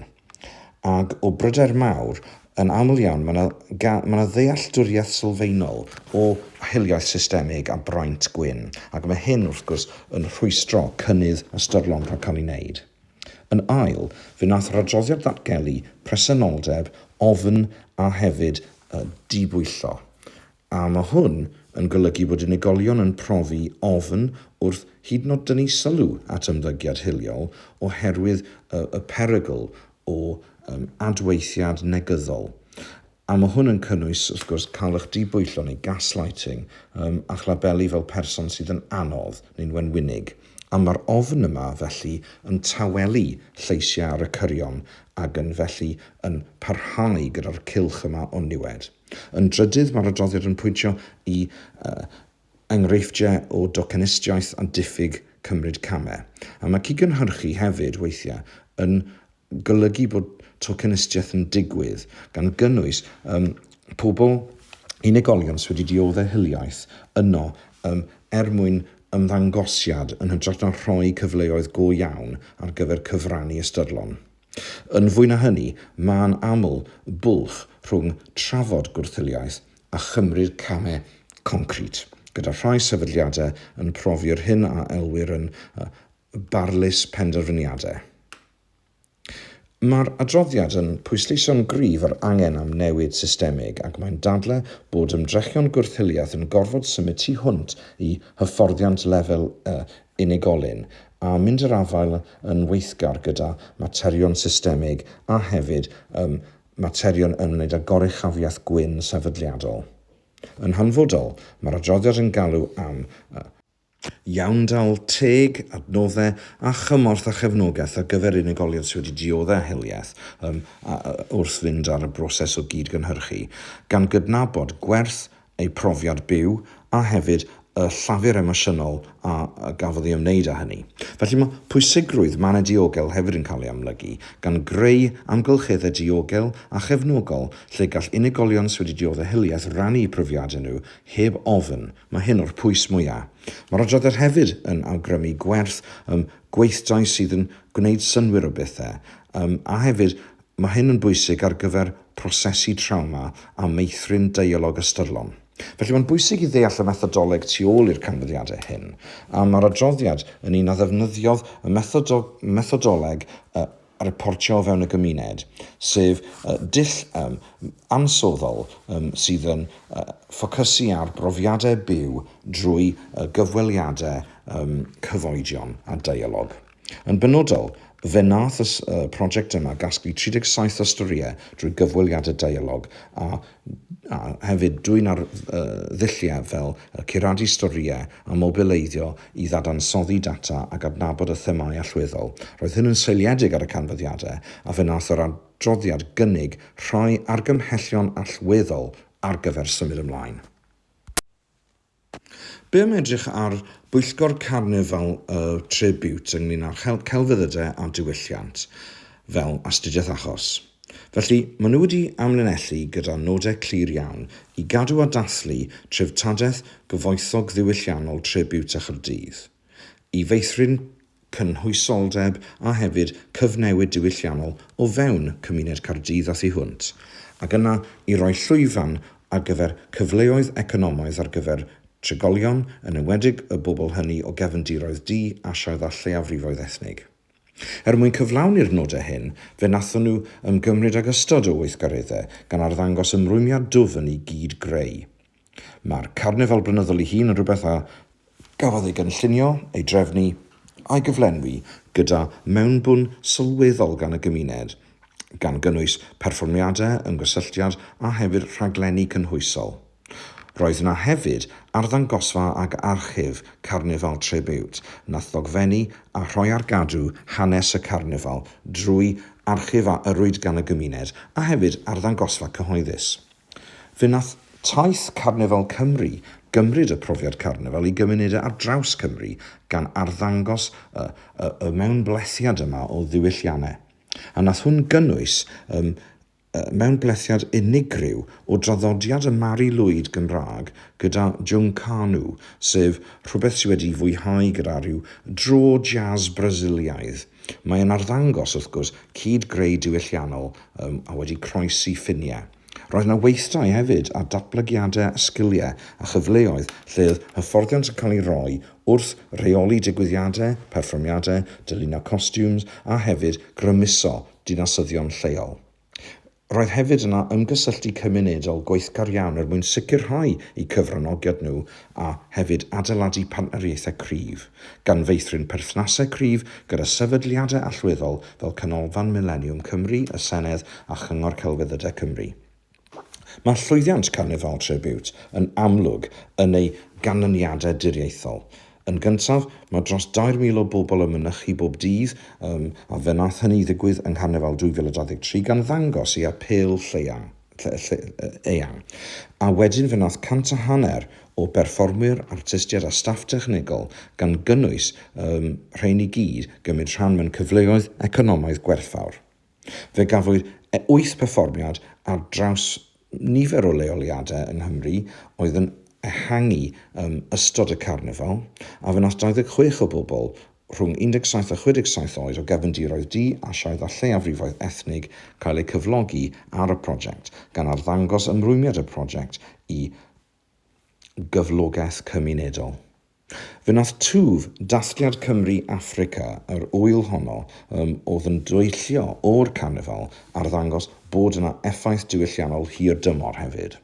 Ac o bryder mawr, yn aml iawn mae yna ma ddealltwriaeth sylfaenol o hiliaeth systemig a braint gwyn, ac mae hyn wrth gwrs yn rhwystro cynnydd ystyrlon rhag cael ei wneud. Yn ail, fe wnaeth yr adroddiad ddatgelu presenoldeb, ofn a hefyd dibwyllo. A mae hwn yn golygu bod unigolion yn profi ofn wrth hyd yn oed dynnu sylw at ymddygiad hiliol oherwydd y perygl o adweithiad negyddol. A mae hwn yn cynnwys, wrth gwrs, cael eich dibwyllo neu gaslighting a'ch labelu fel person sydd yn anodd neu'n wenwynig. A mae'r ofn yma, felly, yn tawelu lleisiau ar y cyrion ac yn felly yn parhau gyda'r cylch yma o niwed. Yn drydydd, mae'r adroddiad yn pwyntio i enghreifftiau o docenistiaeth a diffyg cymryd camau. A mae cydgynhyrchu hefyd, weithiau, yn golygu bod tocenistiaeth yn digwydd, gan gynnwys pobl, unigolion sydd wedi dioddef hiliaeth yno er mwyn ymddangosiad yn hytrach na rhoi cyfleoedd go iawn ar gyfer cyfrannu ystyrlon. Yn fwy na hynny, mae'n aml bwlch rhwng trafod gwrth-hiliaeth a chymryd camau concrit, gyda rhai sefydliadau yn profi'r hyn a elwir yn barlys penderfyniadau. Mae'r adroddiad yn pwysleisio'n gryf yr angen am newid systemig ac mae'n dadle bod ymdrechion gwrth-hiliaeth yn gorfod symud tu hwnt i hyfforddiant lefel unigolyn a mynd i'r afael yn weithgar gyda materion systemig a hefyd materion yn ymwneud â goruchafiaeth gwyn sefydliadol. Yn hanfodol, mae'r adroddiad yn galw am iawndal teg, adnoddau a chymorth a chefnogaeth ar gyfer unigolion sydd wedi dioddef hiliaeth wrth fynd ar y broses o gyd-gynhyrchu, gan gydnabod gwerth eu profiad byw a hefyd y llafur emosiynol a gafodd ei ymwneud â hynny. Felly mae pwysigrwydd mannau diogel hefyd yn cael ei amlygu, gan greu amgylcheddau diogel a chefnogol lle gall unigolion sydd wedi dioddef hiliaeth rannu eu profiadau nhw heb ofn. Mae hyn o'r pwys mwyaf. Mae'r adroddiad hefyd yn awgrymu gwerth gweithdai sydd yn gwneud synnwyr o bethau, a hefyd mae hyn yn bwysig ar gyfer prosesu trawma a meithrin deialog ystyrlon. Felly mae'n bwysig i ddeall y methodoleg tu ôl i'r canfyddiadau hyn, a mae'r adroddiad yn un a ddefnyddiodd y methodoleg reportio o fewn y gymuned, sef dull ansoddol sydd yn ffocysu ar brofiadau byw drwy gyfweliadau cyfoedion a deialog. Yn benodol, Fe wnaeth y prosiect yma gasglu 37 o storïau drwy gyfweliadau deialog a, a hefyd dwyn ar ddulliau fel curadu storïau a mobileiddio i ddadansoddi data ac adnabod y themâu allweddol. Roedd hyn yn seiliedig ar y canfyddiadau a fe wnaeth yr adroddiad gynnig rhai argymhellion allweddol ar gyfer symud ymlaen. Be am edrych ar Bwyllgor Carnifal y Tre-Biwt ynglŷn â'r celfyddydau a diwylliant, fel astudiaeth achos? Felly, maen nhw wedi amlinellu gyda nodau clir iawn i gadw a dathlu treftadaeth gyfoethog ddiwylliannol Tre-Biwt a Chaerdydd, i feithrin cynhwysoldeb a hefyd cyfnewid diwylliannol o fewn cymuned Caerdydd a thu hwnt, ac yna i roi llwyfan ar gyfer cyfleoedd economaidd ar gyfer trigolion, yn enwedig y bobl hynny o gefndiroedd du, Asiaidd a lleiafrifoedd ethnig. Er mwyn cyflawni'r nodau hyn, fe wnaethon nhw ymgymryd ag ystod o weithgareddau, gan arddangos ymrwymiad dwfn i gyd-greu. Mae'r carnifal blynyddol ei hun yn rhywbeth a gafodd ei gynllunio, ei drefnu a'i gyflenwi gyda mewnbwn sylweddol gan y gymuned, gan gynnwys perfformiadau, ymgysylltiad a hefyd rhaglenni cynhwysol. Roedd yna hefyd arddangosfa ag archif Carnifal Tre-Biwt, nath ddogfennu a rhoi ar gadw hanes y carnifal drwy archif a yrrwyd gan y gymuned a hefyd arddangosfa cyhoeddus. Fe wnaeth Taith Carnifal Cymru gymryd y profiad carnifal i gymunedau ar draws Cymru, gan arddangos y, y, y mewnblethiad yma o ddiwylliannau. A nath hwn gynnwys um, mewnblethiad unigryw o draddodiad y Mari Lwyd Gymraeg gyda Junkanoo, sef rhywbeth sydd wedi fwyhau gyda rhyw dro jazz Brasiliaidd. Mae'n arddangos, wrth gwrs, cyd-greu diwylliannol um, a wedi croesi ffiniau. Roedd yna weithdai hefyd a datblygiadau sgiliau a chyfleoedd lle oedd hyfforddiant yn cael ei roi wrth reoli digwyddiadau, perfformiadau, dylunio costiwms a hefyd grymuso dinasyddion lleol. Roedd hefyd yna ymgysylltu cymunedol gweithgar iawn er mwyn sicrhau eu cyfranogiad nhw a hefyd adeiladu partneriaethau cryf, gan feithrin perthnasau cryf gyda sefydliadau allweddol fel Canolfan Mileniwm Cymru, y Senedd a Chyngor Celfyddydau Cymru. Mae llwyddiant Carnifal Tre-Biwt yn amlwg yn ei ganlyniadau diriaethol. Yn gyntaf, mae dros 2,000 o bobl yn mynychu bob dydd, um, a fe wnaeth hynny ddigwydd yng Ngharnifal 2023 gan ddangos ei apêl lleiang eang. A wedyn fe wnaeth 150 o berfformwyr, artistiaid a staff technegol, gan gynnwys um, rhain i gyd, gymryd rhan mewn cyfleoedd economaidd gwerthfawr. Fe gafwyd 8 perfformiad ar draws nifer o leoliadau yng Nghymru oedd yn ehangu um, ystod y carnifal, a fe wnaeth 26 o bobl rhwng 17 a 67 oed o gefndiroedd du, Asiaidd a lleiafrifoedd ethnig cael eu cyflogi ar y prosiect, gan arddangos ymrwymiad y prosiect i gyflogaeth cymunedol. Fe wnaeth twf dathliad Cymru Affrica yr ŵyl honno um, oedd yn deillio o'r carnifal arddangos bod yna effaith diwylliannol hir dymor hefyd.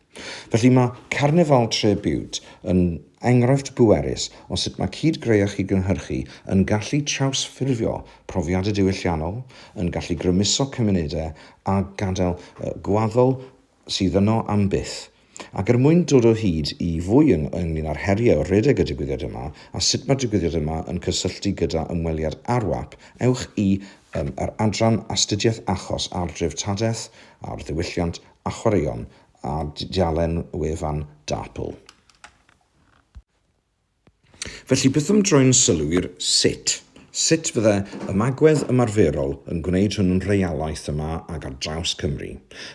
Felly mae Carnifal Tre-Biwt yn enghraifft bwerus o sut mae cyd-greu a chyd-gynhyrchu yn gallu trawsffurfio profiadau diwylliannol, yn gallu grymuso cymunedau a gadael gwaddol sydd yno am byth. Ac er mwyn dod o hyd i fwy ynglŷn â'r heriau o redeg y digwyddiad yma a sut mae'r digwyddiad yma yn cysylltu gyda ymweliad RWAP, ewch i um, yr adran astudiaeth achos ar dreftadaeth, ar ddiwylliant a chwaraeon ar dudalen wefan DARPL. Felly, beth am droi'n sylw i'r sut? Sut fydde ymagwedd ymarferol yn gwneud hwn yn realaeth yma ac ar draws Cymru?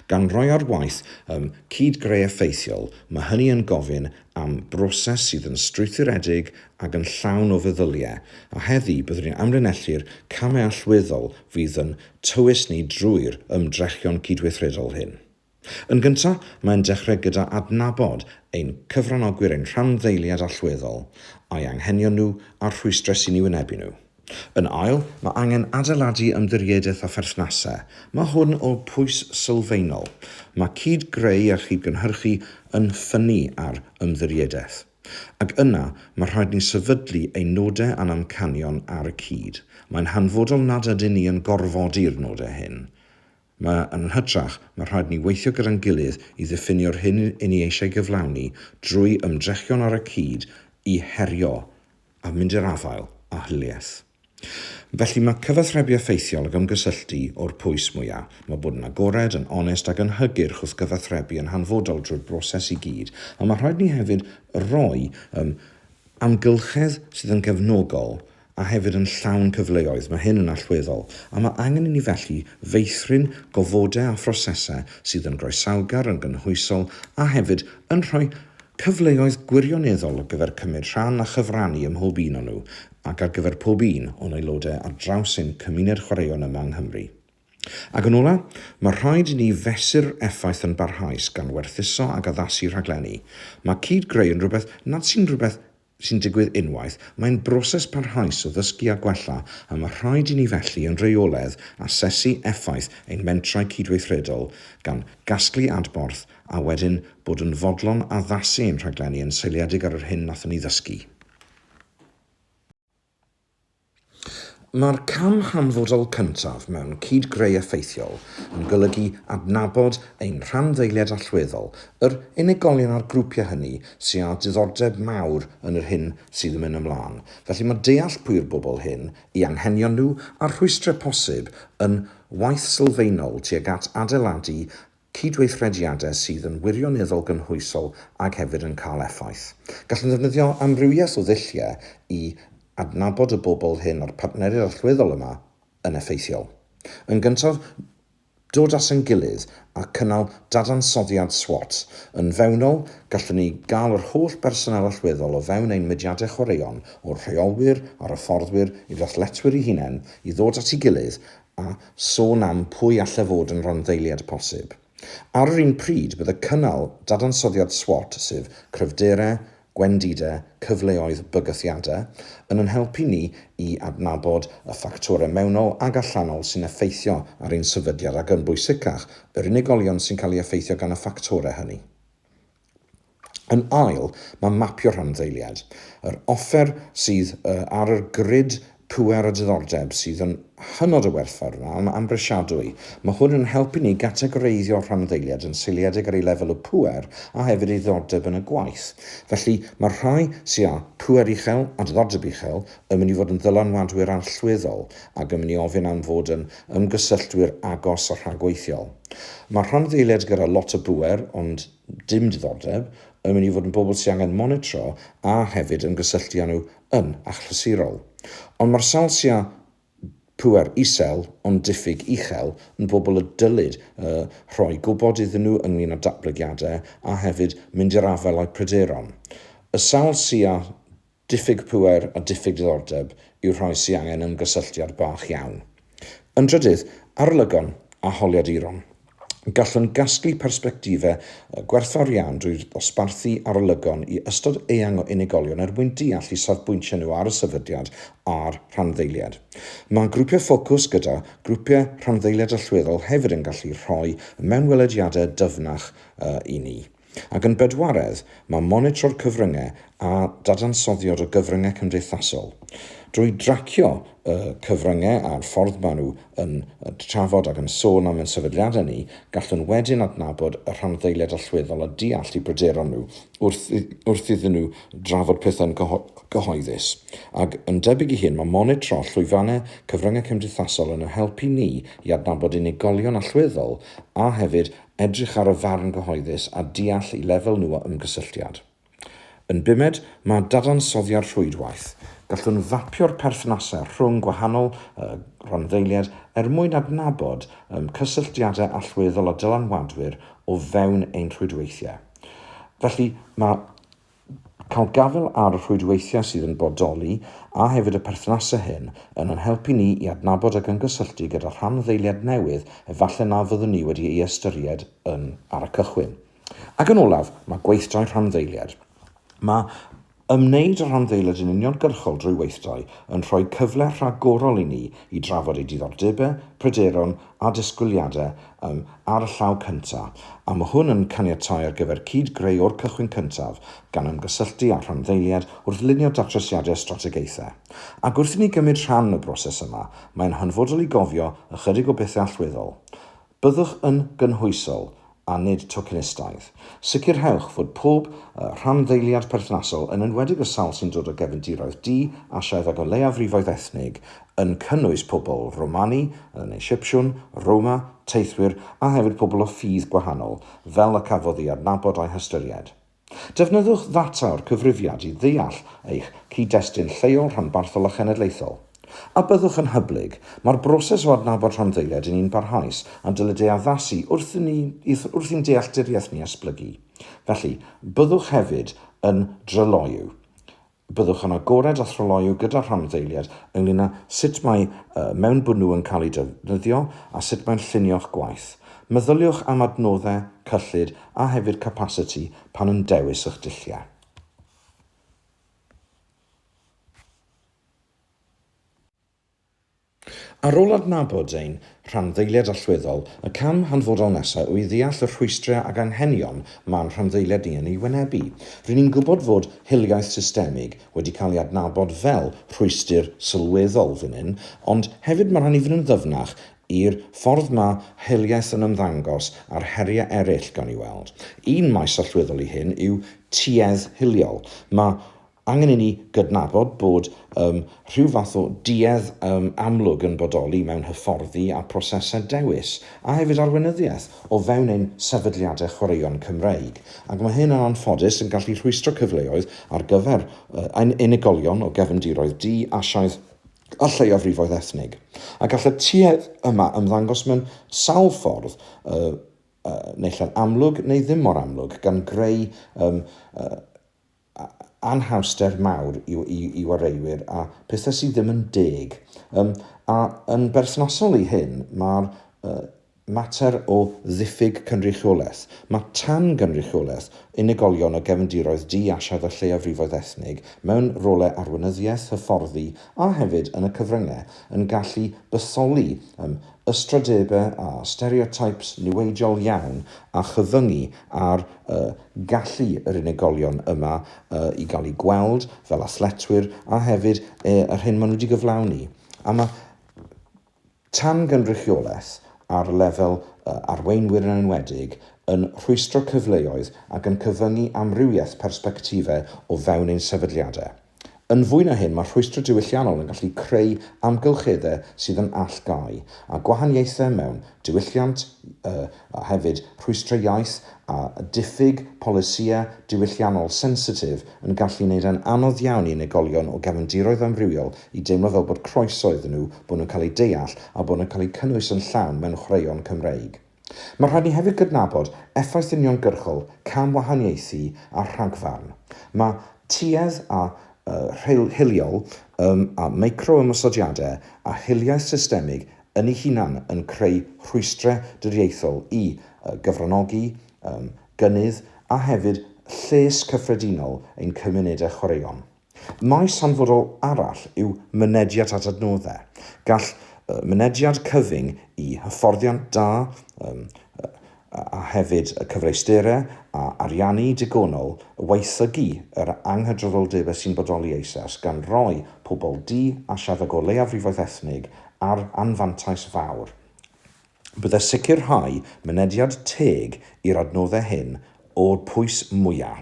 Gan roi ar waith um, cyd-greu effeithiol, mae hynny yn gofyn am broses sydd yn strwythuredig ac yn llawn o feddyliau, a heddi byddwn ni'n amlinellu'r camau allweddol fydd yn tywys ni drwy'r ymdrechion cydweithredol hyn. Yn gyntaf, mae'n dechrau gyda adnabod ein cyfranogwyr, ein rhanddeiliaid allweddol, a'i anghenion nhw a'r rhwystrau sy'n eu wynebu nhw. Yn ail, mae angen adeiladu ymddiriedaeth a pherthnasau. Mae hwn o pwys sylfaenol. Mae cyd-greu a chyd-gynhyrchu yn ffynnu ar ymddiriedaeth. Ac yna, mae rhaid ni sefydlu ein nodau a'n amcanion ar y cyd. Mae'n hanfodol nad ydyn ni yn gorfodi'r nodau hyn. Mae, yn hytrach, mae rhaid ni weithio gyda'n gilydd i ddiffinio'r hyn i ni eisiau gyflawni drwy ymdrechion ar y cyd i herio a mynd i'r afael â hiliaeth. Felly mae cyfathrebu effeithiol ac ymgysylltu o'r pwys mwyaf. Mae bod yn agored, yn onest ac yn hygyrch wrth gyfathrebu yn hanfodol drwy'r broses i gyd, a mae rhaid ni hefyd roi um, amgylchedd sydd yn gefnogol a hefyd yn llawn cyfleoedd, mae hyn yn allweddol, a mae angen i ni felly feithrin gofodau a phrosesau sydd yn groesawgar, yn gynhwysol a hefyd yn rhoi cyfleoedd gwirioneddol ar gyfer cymryd rhan a chyfrannu ym mhob un o nhw, ac ar gyfer pob un o'n aelodau ar draws ein cymuned chwaraeon yma yng Nghymru. Ac yn ola, mae rhaid i ni fesur effaith yn barhaus gan werthuso ac addasu rhaglenni. Mae cyd-greu yn rhywbeth nad sy'n rhywbeth sy'n digwydd unwaith, mae'n broses parhaus o ddysgu a gwella, a mae rhaid i ni felly yn rheolaidd asesu effaith ein mentrau cydweithredol, gan gasglu adborth a wedyn bod yn fodlon addasu ein rhaglenni yn seiliedig ar yr hyn nathon ni ddysgu. Mae'r cam hanfodol cyntaf mewn cyd-greu effeithiol yn golygu adnabod ein rhanddeiliaid allweddol, yr unigolion a'r grwpiau hynny sydd â diddordeb mawr yn yr hyn sydd yn mynd ymlaen. Felly mae deall pwy yw'r bobl hyn, eu anghenion nhw a'r rhwystrau posib yn waith sylfaenol tuag at adeiladu cydweithrediadau sydd yn wirioneddol gynhwysol ac hefyd yn cael effaith. Gallwn ddefnyddio amrywiaeth o ddulliau i adnabod y bobl hyn a'r partneriaid allweddol yma yn effeithiol. Yn gyntaf, dod at ein gilydd a cynnal dadansoddiad SWOT. Yn fewnol, gallwn ni gael yr holl bersonél allweddol o fewn ein mudiadau chwaraeon, o'r rheolwyr a'r hyfforddwyr i'r athletwyr eu hunain, i ddod at ei gilydd a sôn am pwy alle fod yn rhanddeiliad posib. Ar yr un pryd, bydde cynnal dadansoddiad SWOT, sef cryfderau, gwendidau, cyfleoedd, bygythiadau, yn yn helpu ni i adnabod y ffactorau mewnol ag allanol sy'n effeithio ar ein sefydliad ac yn bwysicach, yr unigolion sy'n cael eu effeithio gan y ffactorau hynny. Yn ail, mae mapio rhanddeiliaid. Yr offer sydd ar yr grid pŵer a diddordeb sydd yn hynod o werthfawr yma, ond amhrisiadwy. Mae hwn yn helpu ni gategoreiddio rhanddeiliaid yn seiliedig ar ei lefel o pŵer a hefyd ei ddiddordeb yn y gwaith. Felly, mae'r rhai sydd â pŵer uchel a diddordeb uchel yn mynd i fod yn ddylanwadwyr allweddol ac yn mynd i ofyn am fod yn ymgysylltwyr agos a rhagweithiol. Mae rhanddeiliaid gyda lot o bŵer, ond dim diddordeb, yn mynd i fod yn bobl sydd angen monitro a hefyd ymgysylltu â nhw yn achlysurol. Ond mae'r sawl sydd â pŵer isel ond diffyg uchel yn bobl y dylid uh, rhoi gwybod iddyn nhw ynglyn â datblygiadau a hefyd mynd i'r afael â'u pryderon. Y sawl sydd â Diffyg pŵer a diffyg diddordeb yw'r rhai sy angen ymgysylltiad bach iawn. Yn drydydd, arolygon a holiaduron. Gallwn gasglu persbectifau gwerthfawr iawn drwy ddosbarthu arolygon i ystod eang o unigolion er mwyn deall eu safbwyntiau nhw ar y sefydliad a'r rhanddeiliaid. Mae grwpiau ffocws gyda grwpiau rhanddeiliaid allweddol hefyd yn gallu rhoi mewnwelediadau dyfnach i ni. Ac yn bedwaredd, mae monitro'r cyfryngau a dadansoddiad o gyfryngau cymdeithasol. Drwy dracio y cyfryngau a'r ffordd maen nhw yn trafod ac yn sôn am ein sefydliadau ni, gallwn wedyn adnabod y rhanddeiliaid allweddol a deall eu pryderon nhw wrth, wrth iddyn nhw drafod pethau'n gyhoeddus. Ac yn debyg i hyn, mae monitro llwyfannau cyfryngau cymdeithasol yn ein helpu ni i adnabod unigolion allweddol a hefyd edrych ar y farn gyhoeddus a deall eu lefel nhw o ymgysylltiad. Yn bumed, mae dadansoddiad rhwydwaith. Gallwn fapio'r perthnasau rhwng gwahanol rhanddeiliaid er mwyn adnabod cysylltiadau allweddol a dylanwadwyr o fewn ein rhwydweithiau. Felly, mae Cael gafael ar y rhwydweithiau sydd yn bodoli a hefyd y perthnasau hyn yn ein helpu ni i adnabod ac ymgysylltu gyda rhanddeiliaid newydd efallai na fyddwn ni wedi ei ystyried yn ar y cychwyn. Ac yn olaf, mae gweithdai rhanddeiliaid. Mae. ymwneud â rhanddeiliaid yn uniongyrchol drwy weithdai yn rhoi cyfle rhagorol i ni i drafod eu diddordebau, pryderon a disgwyliadau um, ar y llaw cyntaf, a mae hwn yn caniatáu ar gyfer cyd-greu o'r cychwyn cyntaf, gan ymgysylltu â rhanddeiliaid wrth lunio datrysiadau strategaethau. Ac wrth i ni gymryd rhan yn y broses yma, mae'n hanfodol i gofio ychydig o bethau allweddol. Byddwch yn gynhwysol a nid tocenistaidd. Sicrhewch fod pob rhanddeiliad perthnasol, yn enwedig y sawl sy'n dod o gefndiroedd du, Asiaidd ac o leiafrifoedd ethnig, yn cynnwys pobl Romani, neu Sipsiwn, Roma, teithwyr a hefyd pobl o ffydd gwahanol, fel y cafodd ei adnabod a'i hystyried. Defnyddiwch ddata o'r cyfrifiad i ddeall eich cyd-destun lleol, rhanbarthol a chenedlaethol. A byddwch yn hyblyg. Mae'r broses o adnabod rhanddeiliaid yn un barhaus a dylid ei addasu wrth i ni, wrth i'n dealltwriaeth ni esblygu. Felly, byddwch hefyd yn dryloyw. Byddwch yn agored a thryloyw gyda rhanddeiliaid ynglŷn â sut mae mewnbwn nhw yn cael ei defnyddio a sut mae'n llunio'ch gwaith. Meddyliwch am adnoddau, cyllid a hefyd capasiti pan yn dewis eich dulliau. Ar ôl adnabod ein rhanddeiliaid allweddol, y cam hanfodol nesaf yw i ddeall y rhwystrau ac anghenion mae'n rhanddeiliaid ni yn ei wynebu. Ry'n ni'n gwybod fod hiliaeth systemig wedi cael ei adnabod fel rhwystr sylweddol fan hyn, ond hefyd mae rhaid ni fynd yn ddyfnach i'r ffordd mae hiliaeth yn ymddangos a'r heriau eraill gawn ni weld. Un maes allweddol i hyn yw tuedd hiliol. Mae Angen i ni gydnabod bod um, rhyw fath o duedd um, amlwg yn bodoli mewn hyfforddi a prosesau dewis, a hefyd arweinyddiaeth, o fewn ein sefydliadau chwaraeon Cymreig. Ac mae hyn yn anffodus yn gallu rhwystro cyfleoedd ar gyfer uh, unigolion o gefndiroedd du, Asiaidd a lleiafrifoedd ethnig. A gall y tuedd yma ymddangos mewn sawl ffordd, uh, uh, naill ai'n amlwg neu ddim mor amlwg, gan greu um, uh, anhawster mawr i, i, i wareiwyr a pethau sydd ddim yn deg. Um, a yn berthnasol i hyn, mae'r uh, mater o ddiffyg cynrychiolaeth. Mae tan gynrychiolaeth unigolion o gefndiroedd du, Asiaidd a lleiafrifoedd ethnig mewn rolau arweinyddiaeth, hyfforddi a hefyd yn y cyfryngau yn gallu bytholi um, ystrydebau a stereotypes niweidiol iawn a chyfyngu ar y gallu yr unigolion yma i gael eu gweld fel athletwyr a hefyd yr hyn maen nhw wedi gyflawni. A mae tan gynrychiolaeth ar lefel arweinwyr yn enwedig yn rhwystro cyfleoedd ac yn cyfyngu amrywiaeth persbectifau o fewn ein sefydliadau. Yn fwy na hyn, mae rhwystrau diwylliannol yn gallu creu amgylcheddau sydd yn allgau, a gwahaniaethau mewn diwylliant, a hefyd rhwystrau iaith a diffyg polisïau diwylliannol sensitif yn gallu wneud e'n anodd iawn i unigolion o gefndiroedd amrywiol i deimlo fel bod croeso iddyn nhw, bod nhw'n cael eu deall a bod nhw'n cael eu cynnwys yn llawn mewn chwaraeon Cymreig. Mae rhaid ni hefyd gydnabod effaith uniongyrchol cam-wahaniaethu a rhagfarn. Mae tuedd a hiliol a meicro-ymosodiadau a hiliaeth systemig yn ei hunan yn creu rhwystrau diriaethol i gyfranogi, gynnydd a hefyd lles cyffredinol ein cymunedau chwaraeon. Maes hanfodol arall yw mynediad at adnoddau. Gall mynediad cyfyng i hyfforddiant da, a hefyd y cyfleusterau a ariannu digonol waethygu yr anghydraddoldebau sy'n bodoli eisoes, gan roi pobl du, Asiaidd ac o leiafrifoedd ethnig ar anfantais fawr. Byddai sicrhau mynediad teg i'r adnoddau hyn o'r pwys mwyaf.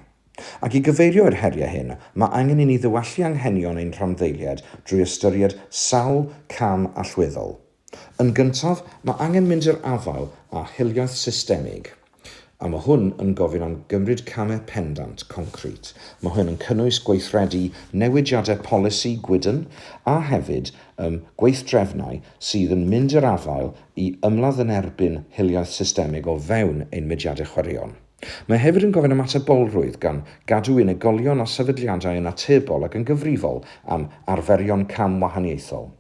Ac i gyfeirio i'r heriau hyn, mae angen i ni ddiwallu anghenion ein rhanddeiliaid drwy ystyried sawl cam allweddol. Yn gyntaf, mae angen mynd i'r afael â hiliaeth systemig. A mae hwn yn gofyn am gymryd camau pendant, concrit. Mae hyn yn cynnwys gweithredu newidiadau polisi gwydn a hefyd um, gweithdrefnau sydd yn mynd i'r afael i ymladd yn erbyn hiliaeth systemig o fewn ein mudiadau chwaraeon. Mae hefyd yn gofyn am atebolrwydd, gan gadw unigolion a sefydliadau yn atebol ac yn gyfrifol am arferion cam-wahaniaethol.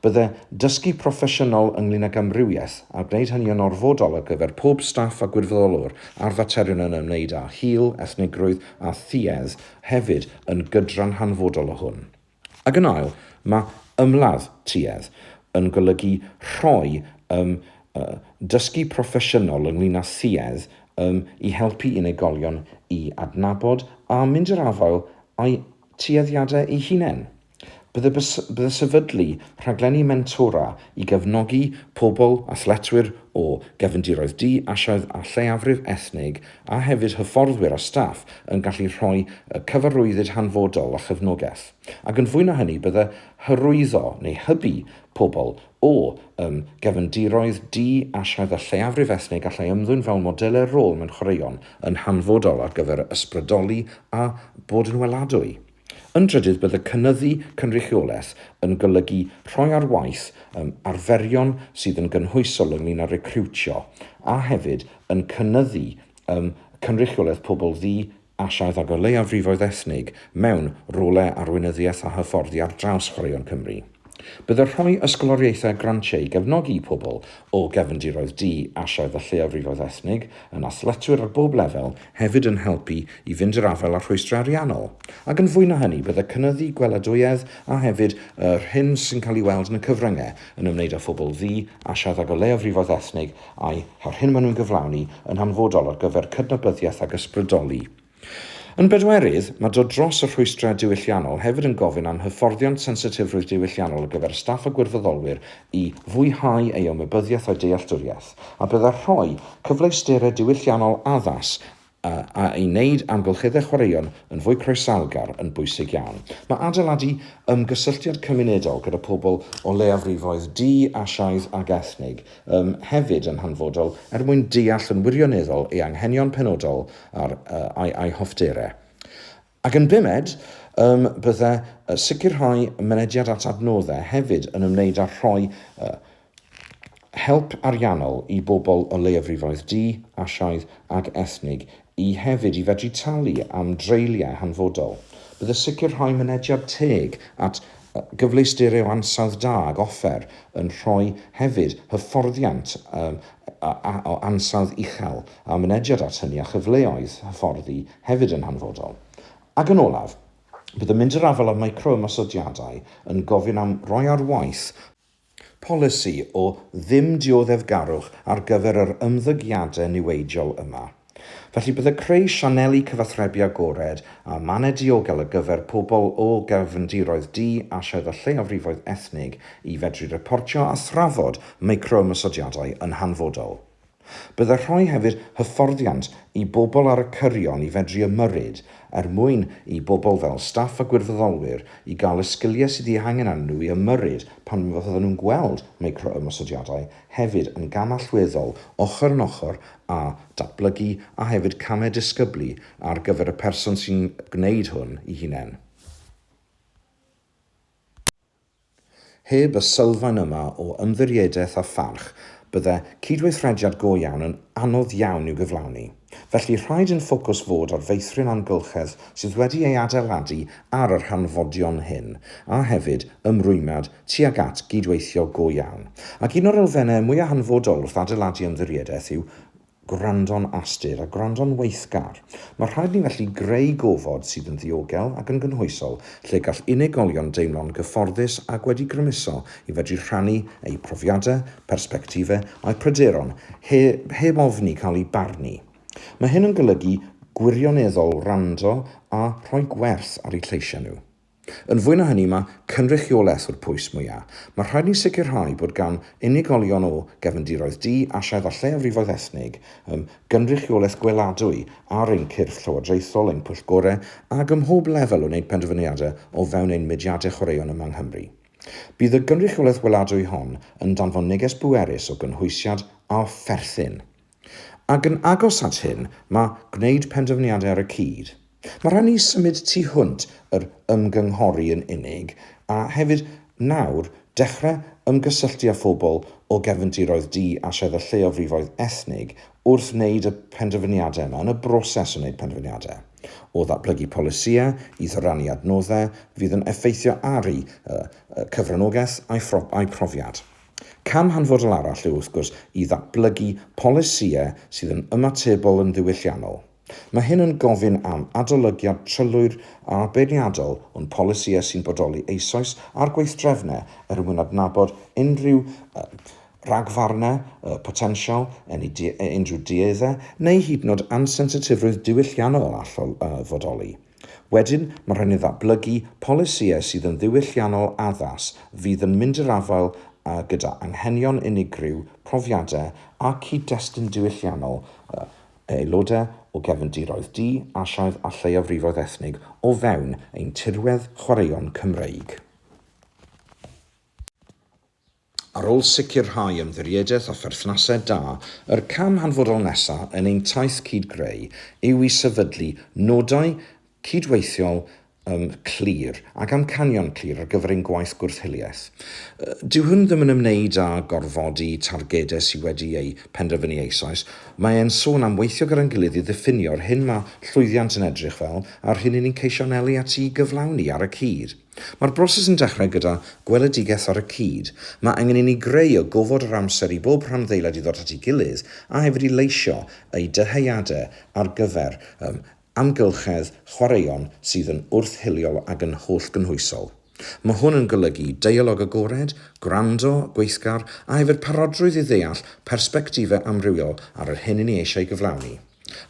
Bydde dysgu proffesiynol ynglŷn ag amrywiaeth a gwneud hynny yn orfodol ar gyfer pob staff a gwirfoddolwr ar faterion yn ymwneud â hil, ethnigrwydd a thuedd hefyd yn gydran hanfodol o hwn. Ac yn ail, mae ymladd tuedd yn golygu rhoi um, uh, dysgu proffesiynol ynglyn â thuedd um, i helpu unigolion i adnabod a mynd i'r afael â'i tueddiadau eu hunain. Bydde, bydde sefydlu rhaglenni mentora i gefnogi pobl, athletwyr o gefndiroedd du, Asiaidd a lleiafrif ethnig, a hefyd hyfforddwyr a staff yn gallu rhoi cyfarwyddyd hanfodol a chefnogaeth. Ac yn fwy na hynny, bydde hyrwyddo neu hybu pobl o um, gefndiroedd du, Asiaidd a lleiafrif ethnig allai ymddwyn fel modelau rôl mewn chwaraeon yn hanfodol ar gyfer ysbrydoli a bod yn weladwy. Yn drydydd, bydde cynyddu cynrychiolaeth yn golygu rhoi ar waith um, arferion sydd yn gynhwysol ynglyn â recriwtio, a hefyd yn cynyddu um, cynrychiolaeth pobl ddu, Asiaidd ac o leiafrifoedd ethnig mewn rolau arweinyddiaeth a hyfforddi ar draws Chwaraeon Cymru. Bydde rhoi ysgoloriaethau a grantiau i gefnogi pobl o gefndiroedd du, Asiaidd a lleiafrifoedd ethnig yn athletwyr ar bob lefel hefyd yn helpu i fynd i'r afael â rhwystrau ariannol. Ac yn fwy na hynny, bydde cynyddu gweladwyedd a hefyd yr hyn sy'n cael ei weld yn y cyfryngau yn ymwneud â phobl ddu, Asiaidd ac o leiafrifoedd ethnig a'i a'r hyn maen nhw'n gyflawni yn hanfodol ar gyfer cydnabyddiaeth ac ysbrydoli. Yn bedwerydd, mae dod dros y rhwystrau diwylliannol hefyd yn gofyn am hyfforddiant sensitifrwydd diwylliannol ar gyfer staff a gwirfoddolwyr i fwyhau eu ymwybyddiaeth a'u dealltwriaeth, a byddai rhoi cyfleusterau diwylliannol addas a i wneud amgylcheddau chwaraeon yn fwy croesawgar yn bwysig iawn. Mae adeiladu ymgysylltiad cymunedol gyda pobl o leiafrifoedd du, Asiaidd ac ethnig um, hefyd yn hanfodol er mwyn deall yn wirioneddol ei anghenion penodol a'r, uh, a'i, a'i hoffterau. Ac yn bumed, um, bydde sicrhau mynediad at adnoddau hefyd yn ymwneud â rhoi uh, help ariannol i bobl o leiafrifoedd du, Asiaidd ac ethnig i hefyd i fedru talu am dreuliau hanfodol. Bydde sicrhau mynediad teg at gyfleusterau o ansawdd da ac offer yn rhoi hefyd hyfforddiant um, o ansawdd uchel a mynediad at hynny a chyfleoedd hyfforddi hefyd yn hanfodol. Ac yn olaf, bydd y mynd i'r afael â micro-ymosodiadau yn gofyn am roi ar waith polisi o ddim dioddefgarwch ar gyfer yr ymddygiadau niweidiol yma. Felly bydde creu sianeli cyfathrebu agored a mannau diogel ar gyfer pobl o gefndiroedd du, Asiaidd a lleiafrifoedd ethnig i fedru reportio a thrafod micro-ymosodiadau yn hanfodol. Bydde rhoi hefyd hyfforddiant i bobl ar y cyrion i fedru ymyrryd er mwyn i bobl fel staff a gwirfoddolwyr i gael y sgiliau sydd eu hangen arnyn nhw i ymyrryd pan fydden nhw'n gweld micro-ymosodiadau hefyd yn gam allweddol ochr yn ochr â datblygu a hefyd camau disgyblu ar gyfer y person sy'n gwneud hwn i hunain. Heb y sylfaen yma o ymddiriedaeth a pharch, bydde cydweithrediad go iawn yn anodd iawn i'w gyflawni. Felly, rhaid i'n ffocws fod ar feithrin amgylchedd sydd wedi ei adeiladu ar yr hanfodion hyn, a hefyd ymrwymiad tuag at gydweithio go iawn. Ac un o'r elfennau mwyaf hanfodol wrth adeiladu ymddiriedaeth yw gwrando'n astud a gwrando'n weithgar. Mae rhaid ni felly greu gofod sydd yn ddiogel ac yn gynhwysol lle gall unigolion deimlo'n gyfforddus ac wedi grymuso i fedru rhannu eu profiadau, persbectifau a'u pryderon he heb ofni cael eu barnu. Mae hyn yn golygu gwirioneddol wrando a rhoi gwerth ar eu lleisiau nhw. Yn fwy na hynny, mae cynrychiolaeth o'r pwys mwyaf. Mae rhaid ni sicrhau bod gan unigolion o gefndiroedd du, Asiaidd a lleiafrifoedd ethnig um, gynrychiolaeth gweladwy ar ein cyrff llywodraethol, ein pwyllgorau ac ym mhob lefel o wneud penderfyniadau o fewn ein mudiadau chwaraeon yma yng Nghymru. Bydd y gynrychiolaeth weladwy hon yn danfon neges bwerus o gynhwysiad a pherthyn. Ac yn agos at hyn, mae gwneud penderfyniadau ar y cyd. Mae rhaid ni symud tu hwnt yr ymgynghori yn unig, a hefyd nawr dechrau ymgysylltu â phobl o gefndiroedd du, Asiaidd a lleiafrifoedd ethnig wrth wneud y penderfyniadau yma, yn y broses o wneud penderfyniadau. o ddatblygu polisïau i ddyrannu adnoddau fydd yn effeithio ar eu cyfranogaeth a'u profiad. Cam hanfodol arall yw, wrth gwrs, i ddatblygu polisïau sydd yn ymatebol yn ddiwylliannol. Mae hyn yn gofyn am adolygiad trylwyr a beirniadol o'n polisïau sy'n bodoli eisoes a'r gweithdrefnau er mwyn adnabod unrhyw ragfarnau, potensial, unrhyw dueddau, neu hyd yn oed ansensitifrwydd diwylliannol all fodoli. Wedyn, mae rhaid ni ddatblygu polisïau sydd yn ddiwylliannol addas fydd yn mynd i'r afael gyda anghenion unigryw, profiadau a cyd-destun diwylliannol aelodau o gefndiroedd du, Asiaidd a lleiafrifoedd ethnig o fewn ein tirwedd chwaraeon Cymreig. Ar ôl sicrhau ymddiriedaeth a pherthnasau da, yr cam hanfodol nesaf yn ein taith cyd-greu yw i sefydlu nodau cydweithiol um, clir ac amcanion clir ar gyfer ein gwaith gwrth-hiliaeth. Dyw hwn ddim yn ymwneud â gorfodi targedau sydd wedi eu penderfynu eisoes, mae e'n sôn am weithio gyda'n gilydd i ddiffinio'r hyn mae llwyddiant yn edrych fel a'r hyn 'y ni'n ceisio anelu at i gyflawni ar y cyd. Mae'r broses yn dechrau gyda gweledigaeth ar y cyd. Mae angen i ni greu y gofod a'r amser i bob rhanddeiliad i ddod at ei gilydd a hefyd i leisio eu dyheadau ar gyfer um, amgylchedd chwaraeon sydd yn wrth-hiliol ac yn hollgynhwysol. Mae hwn yn golygu deialog agored, gwrando gweithgar a hefyd parodrwydd i ddeall persbectifau amrywiol ar yr hyn i ni eisiau gyflawni.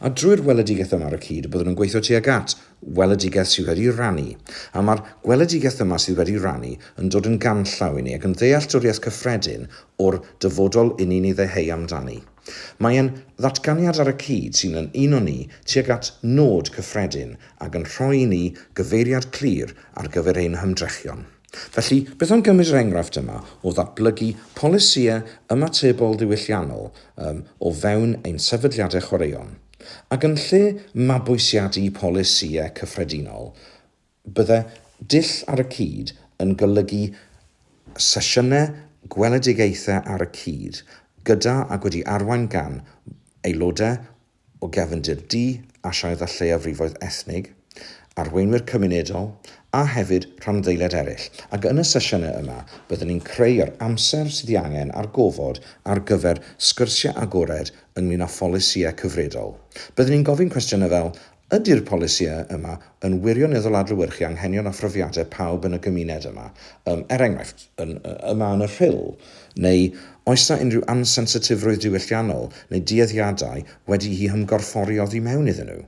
A drwy'r weledigaeth yma ar y cyd, byddwn yn gweithio tuag at weledigaeth sydd wedi rannu. A mae'r gweledigaeth yma sydd wedi rannu yn dod yn ganllaw i ni ac yn ddealltwriaeth cyffredin o'r dyfodol i ni'n ei ddeheu amdani. Mae e'n ddatganiad ar y cyd sy'n yn uno ni tuag at nod cyffredin ac yn rhoi i ni gyfeiriad clir ar gyfer ein hymdrechion. Felly, beth am gymryd yr enghraifft yma o ddatblygu polisïau ymatebol ddiwylliannol um, o fewn ein sefydliadau chwaraeon? Ac yn lle mabwysiadu polisïau cyffredinol, bydde dull ar y cyd yn golygu sesiynau gweledigaethau ar y cyd, gyda ac wedi arwain gan aelodau o gefndir du, Asiaidd a lleiafrifoedd ethnig, arweinwyr cymunedol, a hefyd rhanddeiliaid eraill, ac yn y sesiynau yma byddwn ni'n creu yr amser sydd ei angen a'r gofod ar gyfer sgyrsiau agored ynglŷn â pholisïau cyfredol. Byddwn ni'n gofyn cwestiynau fel, Ydy'r polisïau yma yn wirioneddol adlewyrchu anghenion a phrofiadau pawb yn y gymuned yma, um, er enghraifft, yn, yma yn y Rhyl? Neu oes 'na unrhyw ansensitifrwydd diwylliannol neu dueddiadau wedi'u hymgorffori oddi mewn iddyn nhw?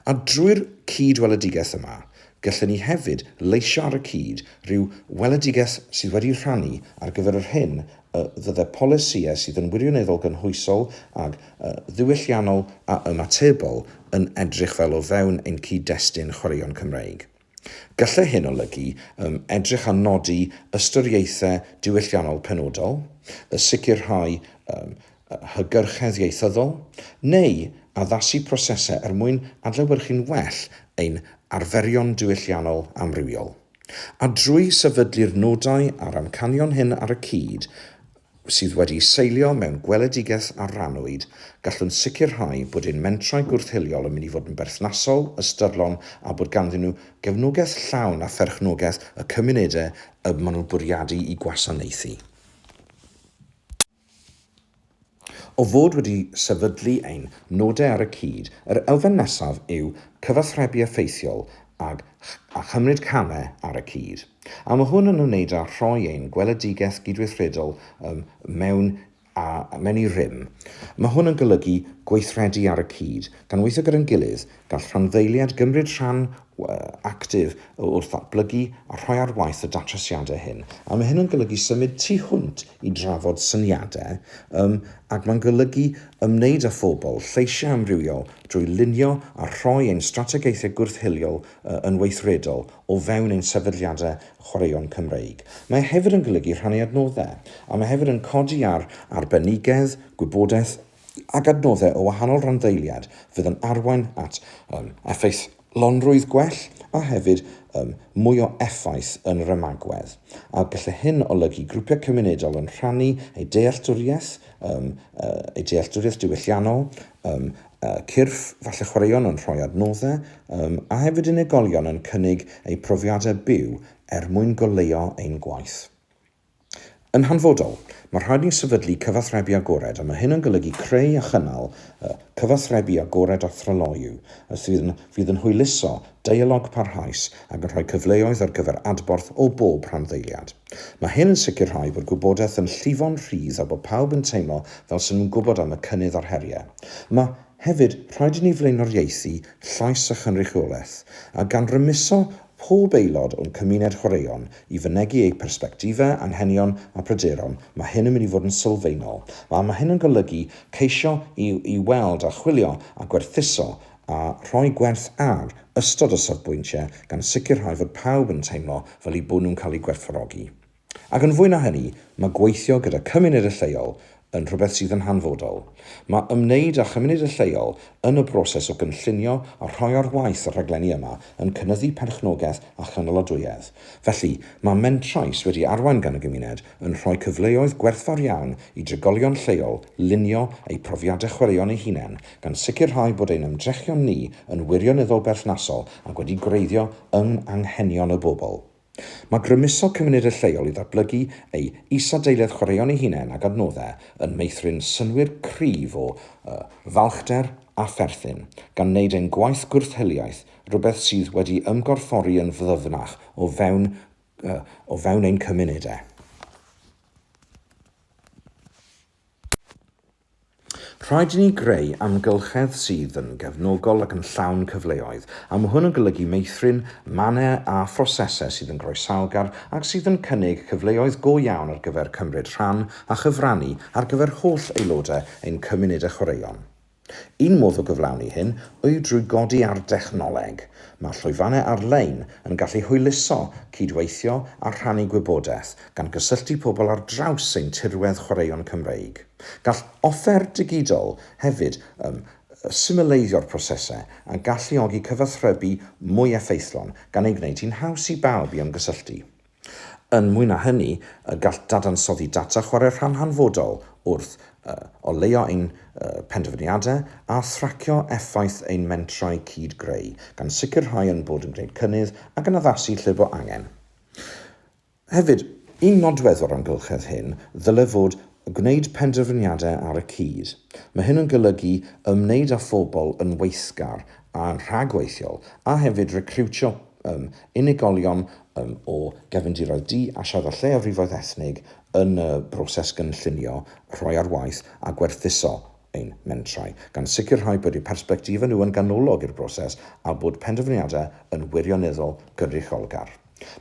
A drwy'r cyd-weledigaeth yma, gallen ni hefyd leisio ar y cyd rhyw weledigaeth sydd wedi rhannu ar gyfer yr hyn y fydde polisïau sydd yn wirioneddol gynhwysol ag ddiwylliannol a ymatebol yn edrych fel o fewn ein cyd-destun chwaraeon Cymreig. Gallai hyn olygu um, edrych a nodi ystyriaethau diwylliannol penodol, y sicrhau um, hygyrchedd ieithyddol, neu addasu prosesau er mwyn adlewyrchu'n well ein arferion diwylliannol amrywiol. A drwy sefydlu'r nodau a'r amcanion hyn ar y cyd, sydd wedi'u seilio mewn gweledigaeth a rannwyd, gallwn sicrhau bod ein mentrau gwrth-hiliol yn mynd i fod yn berthnasol, ystyrlon a bod ganddyn nhw gefnogaeth llawn a pherchnogaeth y cymunedau y maen nhw'n bwriadu i gwasanaethu. O fod wedi sefydlu ein nodau ar y cyd, yr elfen nesaf yw cyfathrebu effeithiol ag a chymryd camau ar y cyd. A mae hwn yn ymwneud â rhoi ein gweledigaeth gydweithredol um, mewn a mewn i rym. Mae hwn yn golygu gweithredu ar y cyd. Gan weithio gyda'n gilydd, gall rhanddeiliaid gymryd rhan actif wrth ddatblygu a rhoi ar waith y datrysiadau hyn. A mae hyn yn golygu symud tu hwnt i drafod syniadau, um, ac mae'n golygu ymwneud â phobl, lleisiau amrywiol, drwy lunio a rhoi ein strategaethau gwrth-hiliol uh, yn weithredol o fewn ein sefydliadau chwaraeon Cymreig. Mae hefyd yn golygu rhannu adnoddau, a mae hefyd yn codi ar arbenigedd, gwybodaeth ac adnoddau o wahanol randdeiliaid fydd yn arwain at um, effeithlonrwydd gwell a hefyd um, mwy o effaith yn yr ymagwedd. A gallai hyn olygu grwpiau cymunedol yn rhannu eu dealltwriaeth, um, eu dealltwriaeth diwylliannol, um, Cyrff, falle chwaraeon yn rhoi adnoddau, a hefyd unigolion yn cynnig eu profiadau byw er mwyn goleuo ein gwaith. Yn hanfodol, mae rhaid ni sefydlu cyfathrebu agored, a mae hyn yn golygu creu a chynnal cyfathrebu agored a thryloyw, sydd yn, fydd yn hwyluso deialog parhaus ac yn rhoi cyfleoedd ar gyfer adborth o bob rhanddeiliad. Mae hyn yn sicrhau bod gwybodaeth yn llifo'n rhydd a bod pawb yn teimlo fel sy'n nhw'n gwybod am y cynnydd a'r heriau. Mae hefyd rhaid i ni flaenoriaethu llais a chynrychiolaeth, a gan rymuso pob aelod o'n cymuned chwaraeon i fynegi eu persbectifau, anghenion a pryderon, mae hyn yn mynd i fod yn sylfaenol. A mae hyn yn golygu ceisio i, i weld a chwilio a gwerthuso a rhoi gwerth ar ystod o safbwyntiau gan sicrhau fod pawb yn teimlo fel eu bod nhw'n cael eu gwerthfawrogi. Ac yn fwy na hynny, mae gweithio gyda cymunedau lleol yn rhywbeth sydd yn hanfodol. Mae ymwneud â chymunedau lleol yn y broses o gynllunio a rhoi ar waith y rhaglenni yma yn cynyddu perchnogaeth a chynaladwyedd. Felly, mae mentrau sydd wedi arwain gan y gymuned yn rhoi cyfleoedd gwerthfawr iawn i drigolion lleol lunio eu profiadau chwaraeon eu hunain, gan sicrhau bod ein ymdrechion ni yn wirioneddol berthnasol ac wedi gwreiddio yng anghenion y bobl. Mae grymuso cymunedau lleol i ddatblygu eu isadeiledd chwaraeon eu hunain ag adnoddau yn meithrin synnwyr cryf o falchder a pherthyn, gan wneud ein gwaith gwrth-hiliaeth rhywbeth sydd wedi ymgorffori yn ddyfnach o fewn o fewn ein cymunedau. Rhaid i ni greu amgylchedd sydd yn gefnogol ac yn llawn cyfleoedd, a mae hwn yn golygu meithrin mannau a phrosesau sydd yn groesawgar ac sydd yn cynnig cyfleoedd go iawn ar gyfer cymryd rhan a chyfrannu ar gyfer holl aelodau ein cymunedau chwaraeon. Un modd o gyflawni hyn yw drwy godi ar dechnoleg. Mae llwyfannau ar-lein yn gallu hwyluso cydweithio a rhannu gwybodaeth, gan gysylltu pobl ar draws ein tirwedd chwaraeon Cymreig. Gall offer digidol hefyd symleiddio'r prosesau a galluogi cyfathrebu mwy effeithlon, gan ei gwneud hi'n haws i bawb i ymgysylltu. Yn mwy na hynny, gall dadansoddi data chwarae rhan hanfodol wrth oleuo ein penderfyniadau a thracio effaith ein mentrau cyd-greu, gan sicrhau ein bod yn gwneud cynnydd ac yn addasu lle bo angen. Hefyd, un nodwedd o'r amgylchedd hyn ddyle fod gwneud penderfyniadau ar y cyd. Mae hyn yn golygu ymwneud â phobl yn weithgar a'n rhagweithiol, a hefyd recriwtio unigolion o gefndiroedd du, Asiaidd a lleiafrifoedd ethnig yn y broses gynllunio, rhoi ar waith a gwerthuso ein mentrau, gan sicrhau bod eu persbectifau nhw yn ganolog i'r broses a bod penderfyniadau yn wirioneddol gynrychiolgar.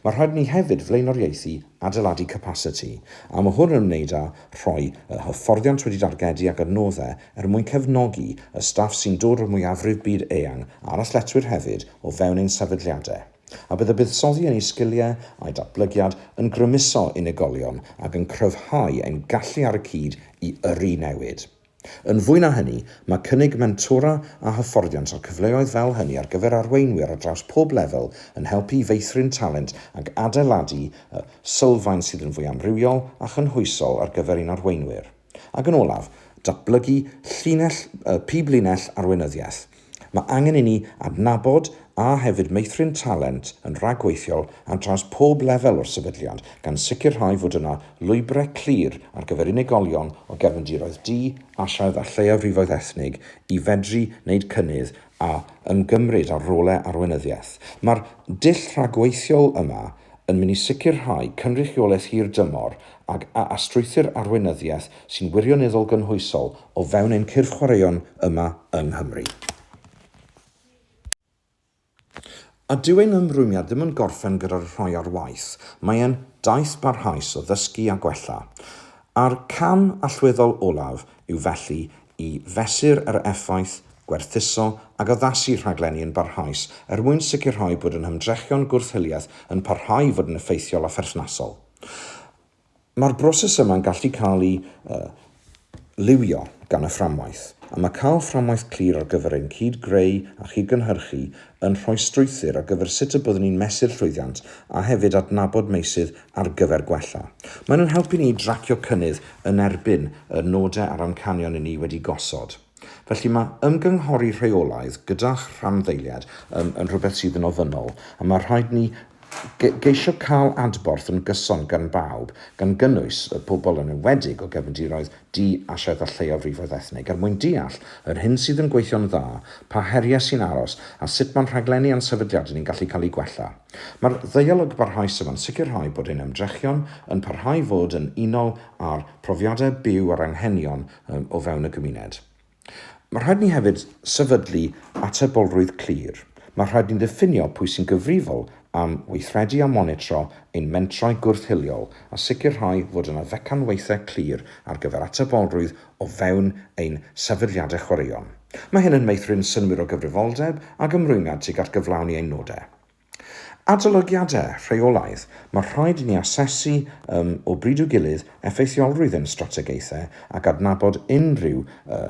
Mae rhaid i ni hefyd flaenoriaethu adeiladu capasiti, a mae hwn yn ymwneud â rhoi hyfforddiant wedi dargedu ac adnoddau er mwyn cefnogi y staff sy'n dod o'r mwyafrif byd eang a'r athletwyr hefyd o fewn ein sefydliadau. A bydd y buddsoddi yn eu sgiliau a'u datblygiad yn grymuso unigolion ac yn cryfhau ein gallu ar y cyd i yrru newid. Yn fwy na hynny, mae cynnig mentora a hyfforddiant a'r cyfleoedd fel hynny ar gyfer arweinwyr ar draws pob lefel yn helpu i feithrin talent ac adeiladu sylfaen sydd yn fwy amrywiol a chynhwysol ar gyfer ein arweinwyr. Ac yn olaf, datblygu llinell, piblinell arweinyddiaeth. Mae angen i ni adnabod a hefyd meithrin talent yn rhagweithiol ar draws pob lefel o'r sefydliad, gan sicrhau fod yna lwybrau clir ar gyfer unigolion o gefndiroedd du, Asiaidd a lleiafrifoedd ethnig i fedru wneud cynnydd a ymgymryd â rolau arweinyddiaeth. Mae'r dull rhagweithiol yma yn mynd i sicrhau cynrychiolaeth hir dymor ag a strwythur arweinyddiaeth sy'n wirioneddol gynhwysol o fewn ein cyrff chwaraeon yma yng Nghymru. A dyw ein ymrwymiad ddim yn gorffen gyda'r rhoi ar waith, mae e'n daith barhaus o ddysgu a gwella. A'r cam allweddol olaf yw felly i fesur yr effaith, gwerthuso ac addasu rhaglenni yn barhaus er mwyn sicrhau bod ein hymdrechion gwrth-hiliaeth yn parhau i fod yn effeithiol a pherthnasol. Mae'r broses yma'n gallu cael ei liwio gan y fframwaith, a mae cael fframwaith clir ar gyfer ein cyd-greu a chyd-gynhyrchu yn rhoi strwythur ar gyfer sut y byddwn ni'n mesur llwyddiant a hefyd adnabod meysydd ar gyfer gwella. Maen nhw'n helpu ni i dracio cynnydd yn erbyn y nodau a'r amcanion i ni wedi gosod. Felly mae ymgynghori rheolaidd gyda'ch rhanddeiliaid um, yn rhywbeth sydd yn ofynnol, a mae rhaid ni geisio cael adborth yn gyson gan bawb, gan gynnwys y pobl yn enwedig o gefndiroedd du, Asiaidd a lleiafrifoedd ethnig, er mwyn deall yr hyn sydd yn gweithio'n dda, pa heriau sy'n aros, a sut mae'n rhaglenni a'n sefydliadau ni'n gallu cael eu gwella. Mae'r ddeialog barhaus yma'n sicrhau bod ein ymdrechion yn parhau fod yn unol â'r profiadau byw a'r anghenion o fewn y gymuned. Mae rhaid ni hefyd sefydlu atebolrwydd clir. Mae rhaid ni ddiffinio pwy sy'n gyfrifol am weithredu a monitro ein mentrau gwrth-hiliol a sicrhau fod yna fecanweithiau clir ar gyfer atebolrwydd o fewn ein sefydliadau chwaraeon. Mae hyn yn meithrin synnwyr o gyfrifoldeb ac ymrwymiad tuag at gyflawni ein nodau. Adolygiadau rheolaidd, mae rhaid i ni asesu um, o bryd i'w gilydd effeithiolrwydd ein strategaethau ac adnabod unrhyw uh,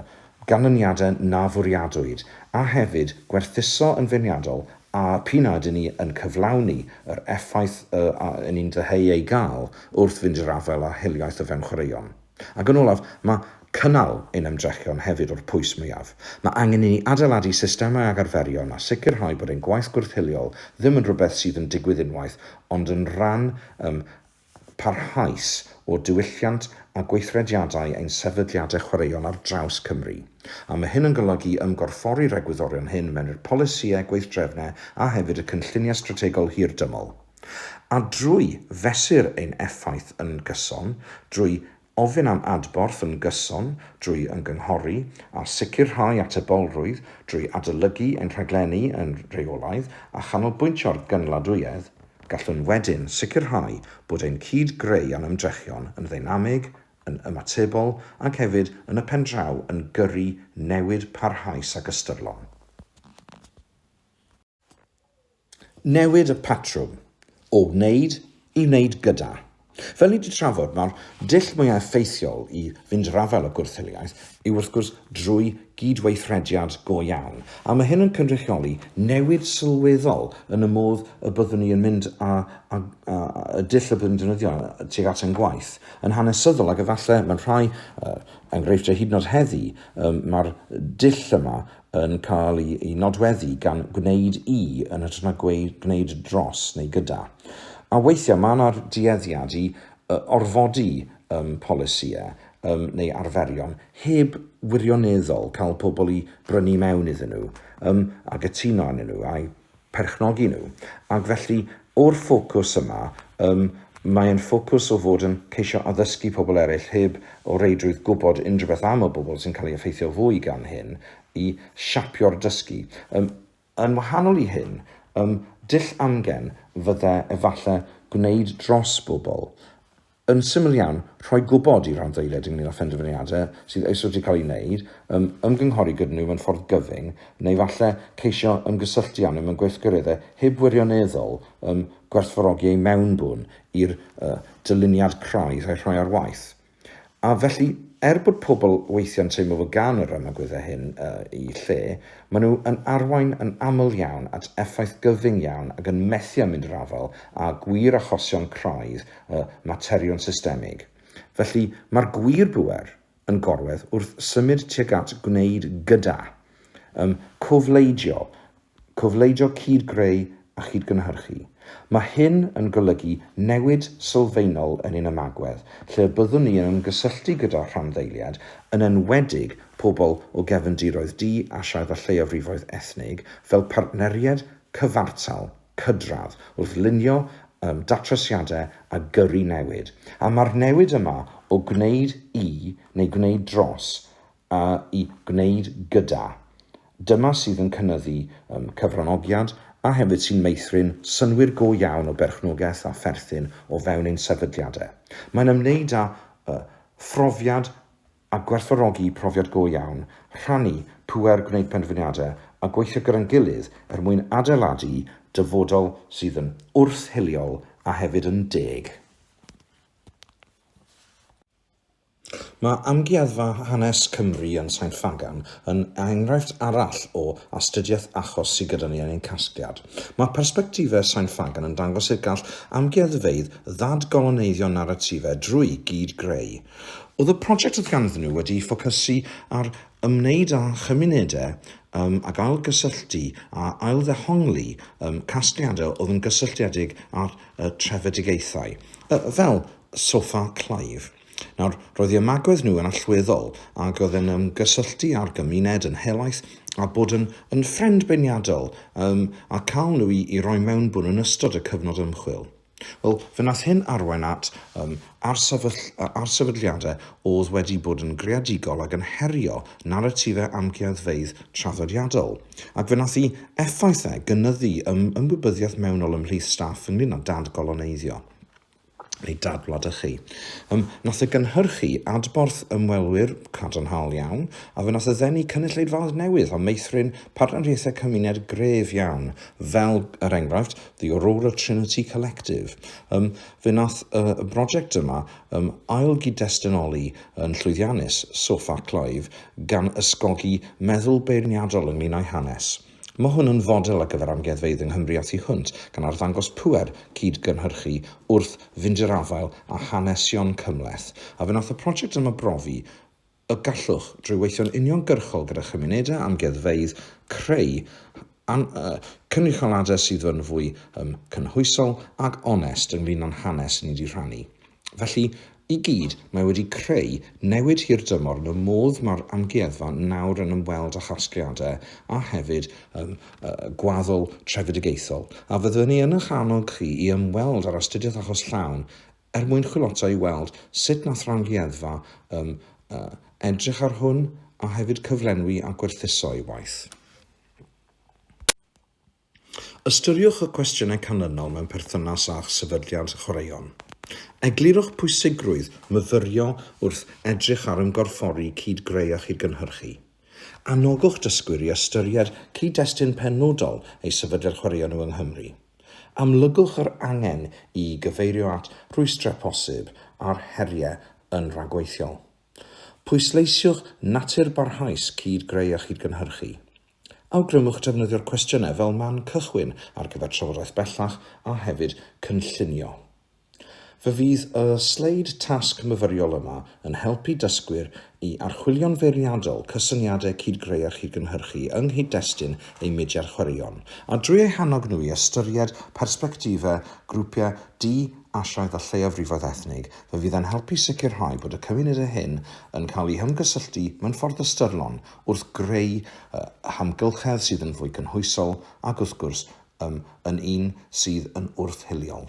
ganlyniadau na fwriadwyd, a hefyd gwerthuso yn feirniadol a p'un a ydyn ni yn cyflawni yr effaith uh, a yn ni'n dyheu ei gael wrth fynd i'r afael â hiliaeth o fewn chwaraeon. Ac yn olaf, mae cynnal ein ymdrechion hefyd o'r pwys mwyaf. Mae angen i ni adeiladu systemau ag arferion a sicrhau bod ein gwaith gwrth-hiliol ddim yn rhywbeth sydd yn digwydd unwaith, ond yn rhan um, parhaus o diwylliant a gweithrediadau ein sefydliadau chwaraeon ar draws Cymru. A mae hyn yn golygu ymgorffori'r egwyddorion hyn mewn i'r polisïau, gweithdrefnau a hefyd y cynlluniau strategol hir-dymol. A drwy fesur ein effaith yn gyson, drwy ofyn am adborth yn gyson, drwy ymgynghori a sicrhau atebolrwydd, drwy adolygu ein rhaglenni yn rheolaidd a chanolbwyntio ar gynaliadwyedd, gallwn wedyn sicrhau bod ein cyd-greu a'n ymdrechion yn ddeinamig, yn ymatebol ac hefyd yn y pendraw yn gyrru newid parhaus ac ystyrlon. Newid y patrwm o wneud i wneud gyda. Fel ni wedi trafod, mae'r dull mwyaf effeithiol i fynd i'r afael â gwrth-hiliaeth yw wrth gwrs drwy gydweithrediad go iawn. A mae hyn yn cynrychioli newid sylweddol yn y modd y byddwn ni yn mynd â, a, a, y dull y byddwn ni'n defnyddio tuag at ein gwaith. Yn hanesyddol, ac efallai mewn rhai uh, enghreifftiau hyd yn oed heddi, um, mae'r dull yma yn cael ei, ei nodweddu gan gwneud i yn hytrach na gweud, gwneud dros neu gyda. A weithiau mae yna'r dueddiad i uh, orfodi um, polisïau um, neu arferion heb wirioneddol cael pobl i brynu mewn iddyn nhw um, a gytuno arnyn nhw a'i perchnogi nhw. Ac felly, o'r ffocws yma, um, mae'n ffocws o fod yn ceisio addysgu pobl eraill heb o reidrwydd gwybod unrhyw beth am y bobl sy'n cael ei effeithio fwy gan hyn i siapio'r dysgu. Um, yn wahanol i hyn, um, dull amgen fydde efallai gwneud dros bobl. Yn syml iawn, rhoi gwybod i randdeiliaid ynglŷn â phenderfyniadau sydd eisoes wedi cael eu gwneud, ymgynghori gyda nhw mewn ffordd gyfyng, neu falle ceisio ymgysylltu â nhw mewn gweithgareddau heb wirioneddol gwerthfawrogi eu mewnbwn i'r dyluniad craidd a'i rhoi ar waith. A felly, er bod pobl weithiau'n teimlo fod gan yr ymagweddau hyn eu lle, maen nhw yn arwain yn aml iawn at effaith gyfyng iawn ac yn methu â mynd i'r afael â gwir achosion craidd y materion systemig. Felly, mae'r gwir bŵer yn gorwedd wrth symud tuag at gwneud gyda, cofleidio, Cofleidio cyd-greu a chyd-gynhyrchu. Mae hyn yn golygu newid sylfaenol yn ein ymagwedd, lle y byddwn ni yn ymgysylltu gyda rhanddeiliaid, yn enwedig pobl o gefndiroedd du, Asiaidd a lleiafrifoedd ethnig, fel partneriaid cyfartal, cydradd, wrth lunio datrysiadau a gyrru newid. A mae'r newid yma o gwneud i neu gwneud dros a'i gwneud gyda. Dyma sydd yn cynyddu cyfranogiad a hefyd sy'n meithrin synnwyr go iawn o berchnogaeth a pherthyn o fewn ein sefydliadau. Mae'n ymwneud â phrofiad a gwerthfawrogi profiad go iawn, rhannu pŵer gwneud penderfyniadau a gweithio gyda'n gilydd er mwyn adeiladu dyfodol sydd yn wrth-hiliol a hefyd yn deg. Mae Amgueddfa Hanes Cymru yn Sain Ffagan yn enghraifft arall o astudiaeth achos sydd gyda ni yn ein casgliad. Mae persbectifau Sain Ffagan yn dangos sut gall amgueddfeydd ddadgoloneiddio naratifau drwy gyd-greu. Oedd y prosiect oedd ganddyn nhw wedi'i ffocysu ar ymwneud â chymunedau um, ac ailgysylltu a ailddehongli um, casgliadau oedd yn gysylltiedig â'r uh, trefedigaethau, uh, fel Soffa Clive. Nawr, roedd eu ymagwedd nhw yn allweddol ac oedd yn ymgysylltu â'r gymuned yn helaeth a bod yn, yn ffrind beirniadol um, a cael nhw i, i roi mewnbwn yn ystod y cyfnod ymchwil. Wel, fe wnaeth hyn arwain at um, arsefyll, arsefydliadau oedd wedi bod yn greadigol ac yn herio naratifau amgueddfeydd traddodiadol. Ac fe wnaeth i effaith e gynyddu ym, ymwybyddiaeth mewnol ymhlith staff ynglyn â dadgoloneiddio neu dadwladychu. Um, nath e gynhyrchu adborth ymwelwyr cadarnhaol iawn, a fe nath e ddenu cynulleidfaoedd newydd a meithrin partneriaethau cymuned gref iawn, fel, er enghraifft, The Aurora Trinity Collective. Um, fe nath y brosiect yma um, ail-gyd-destunoli yn llwyddiannus Soffa Clive gan ysgogi meddwl beirniadol ynglyn â'i hanes. Mae hwn yn fodel ar gyfer amgueddfeydd yng Nghymru a thu hwnt, gan arddangos pŵer cyd-gynhyrchu wrth fynd i'r afael â hanesion cymhleth. A fe wnaeth y prosiect yma brofi y gallwch, drwy weithio'n uniongyrchol gyda chymunedau amgueddfeydd, creu an, uh, cynrychioliadau sydd yn fwy um, cynhwysol ac onest ynglyn â'n hanes ni wedi rhannu. Felly, i gyd, mae wedi creu newid hirdymor yn y modd mae'r amgueddfa nawr yn ymweld â chasgliadau a hefyd um, uh, gwaddol trefedigaethol. A fyddwn ni yn eich annog chi i ymweld â'r astudiaeth achos llawn er mwyn chwilota i weld sut nath yr amgueddfa um, uh, edrych ar hwn a hefyd cyflenwi a gwerthuso ei waith. Ystyriwch y cwestiynau canlynol mewn perthynas â'ch sefydliad chwaraeon. Eglurwch pwysigrwydd myfyrio wrth edrych ar ymgorffori cyd-greu a chyd-gynhyrchu. Anogwch dysgwyr i ystyried cyd-destun penodol eu sefydliad chwaraeon nhw yng Nghymru. Amlygwch yr angen i gyfeirio at rhwystrau posib a'r heriau yn rhagweithiol. Pwysleisiwch natur barhaus cyd-greu a chyd-gynhyrchu. Awgrymwch defnyddio'r cwestiynau fel man cychwyn ar gyfer trafodaeth bellach a hefyd cynllunio. Fe fydd y sleid tasg myfyriol yma yn helpu dysgwyr i archwilio'n feirniadol cysyniadau cyd-greu a chyd-gynhyrchu yng nghyd-destun eu mudiad chwaraeon, a drwy eu hannog nhw i ystyried persbectifau grwpiau du, Asiaidd a lleiafrifoedd ethnig, fe fydd e'n helpu sicrhau bod y cymunedau hyn yn cael eu hymgysylltu mewn ffordd ystyrlon wrth greu hamgylchedd sydd yn fwy cynhwysol ac wrth gwrs um, yn un sydd yn wrth-hiliol.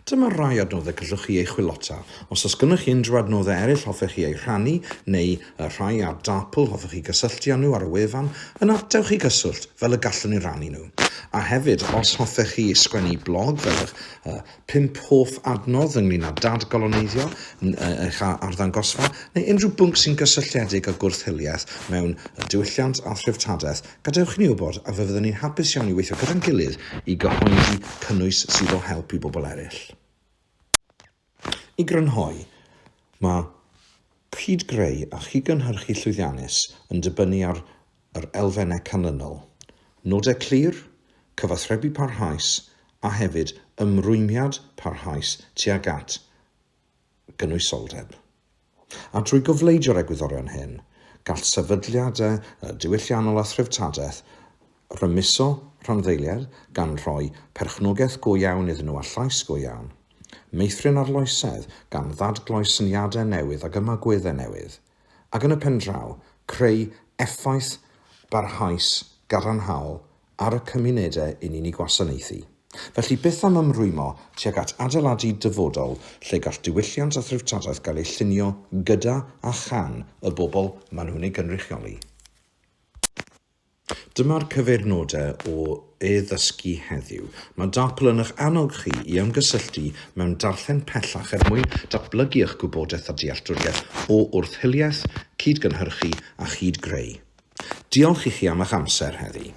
Dyma rai adnoddau gallwch chi eu chwilota. Os oes gennych chi unrhyw adnoddau eraill hoffech chi eu rhannu, neu y rhai ar DARPL hoffech chi gysylltu â nhw ar y wefan, yna dewch i gyswllt fel y gallwn ni rannu nhw. A hefyd, os hoffech chi sgwennu blog fel eich 5 hoff adnodd ynglyn â dadgoloneiddio, eich arddangosfa, neu unrhyw bwnc sy'n gysylltiedig â gwrth-hiliaeth mewn diwylliant a threftadaeth, gadewch i ni wybod a fe fyddwn ni'n hapus iawn i weithio gyda'n gilydd i gyhoeddi cynnwys sydd o help i bobl eraill. I grynhoi, mae cyd-greu a chyd-gynhyrchu llwyddiannus yn dibynnu ar yr elfennau canlynol, nodau clir, cyfathrebu parhaus a hefyd ymrwymiad parhaus tuag at gynwysoldeb. A drwy gofleidio'r egwyddorion hyn, gall sefydliadau diwylliannol a threftadaeth rymuso rhanddeiliaid gan rhoi perchnogaeth go iawn iddyn nhw a llais go iawn, meithrin arloesedd gan ddadgloi syniadau newydd ac ymagweddau newydd, ac yn y pendraw, creu effaith barhaus gadarnhaol ar y cymunedau i ni'n eu gwasanaethu. Felly, beth am ymrwymo tuag at adeiladu dyfodol lle gall diwylliant a threftadaeth gael eu llunio gyda a chan y bobl maen nhw'n ei gynrychioli? Dyma'r cyfeirnodau o e-ddysgu heddiw. Mae DARPL yn eich annog chi i ymgysylltu mewn darllen pellach er mwyn datblygu eich gwybodaeth a dealltwriaeth o wrth-hiliaeth, cyd-gynhyrchu a chyd-greu. Diolch i chi am eich amser heddi.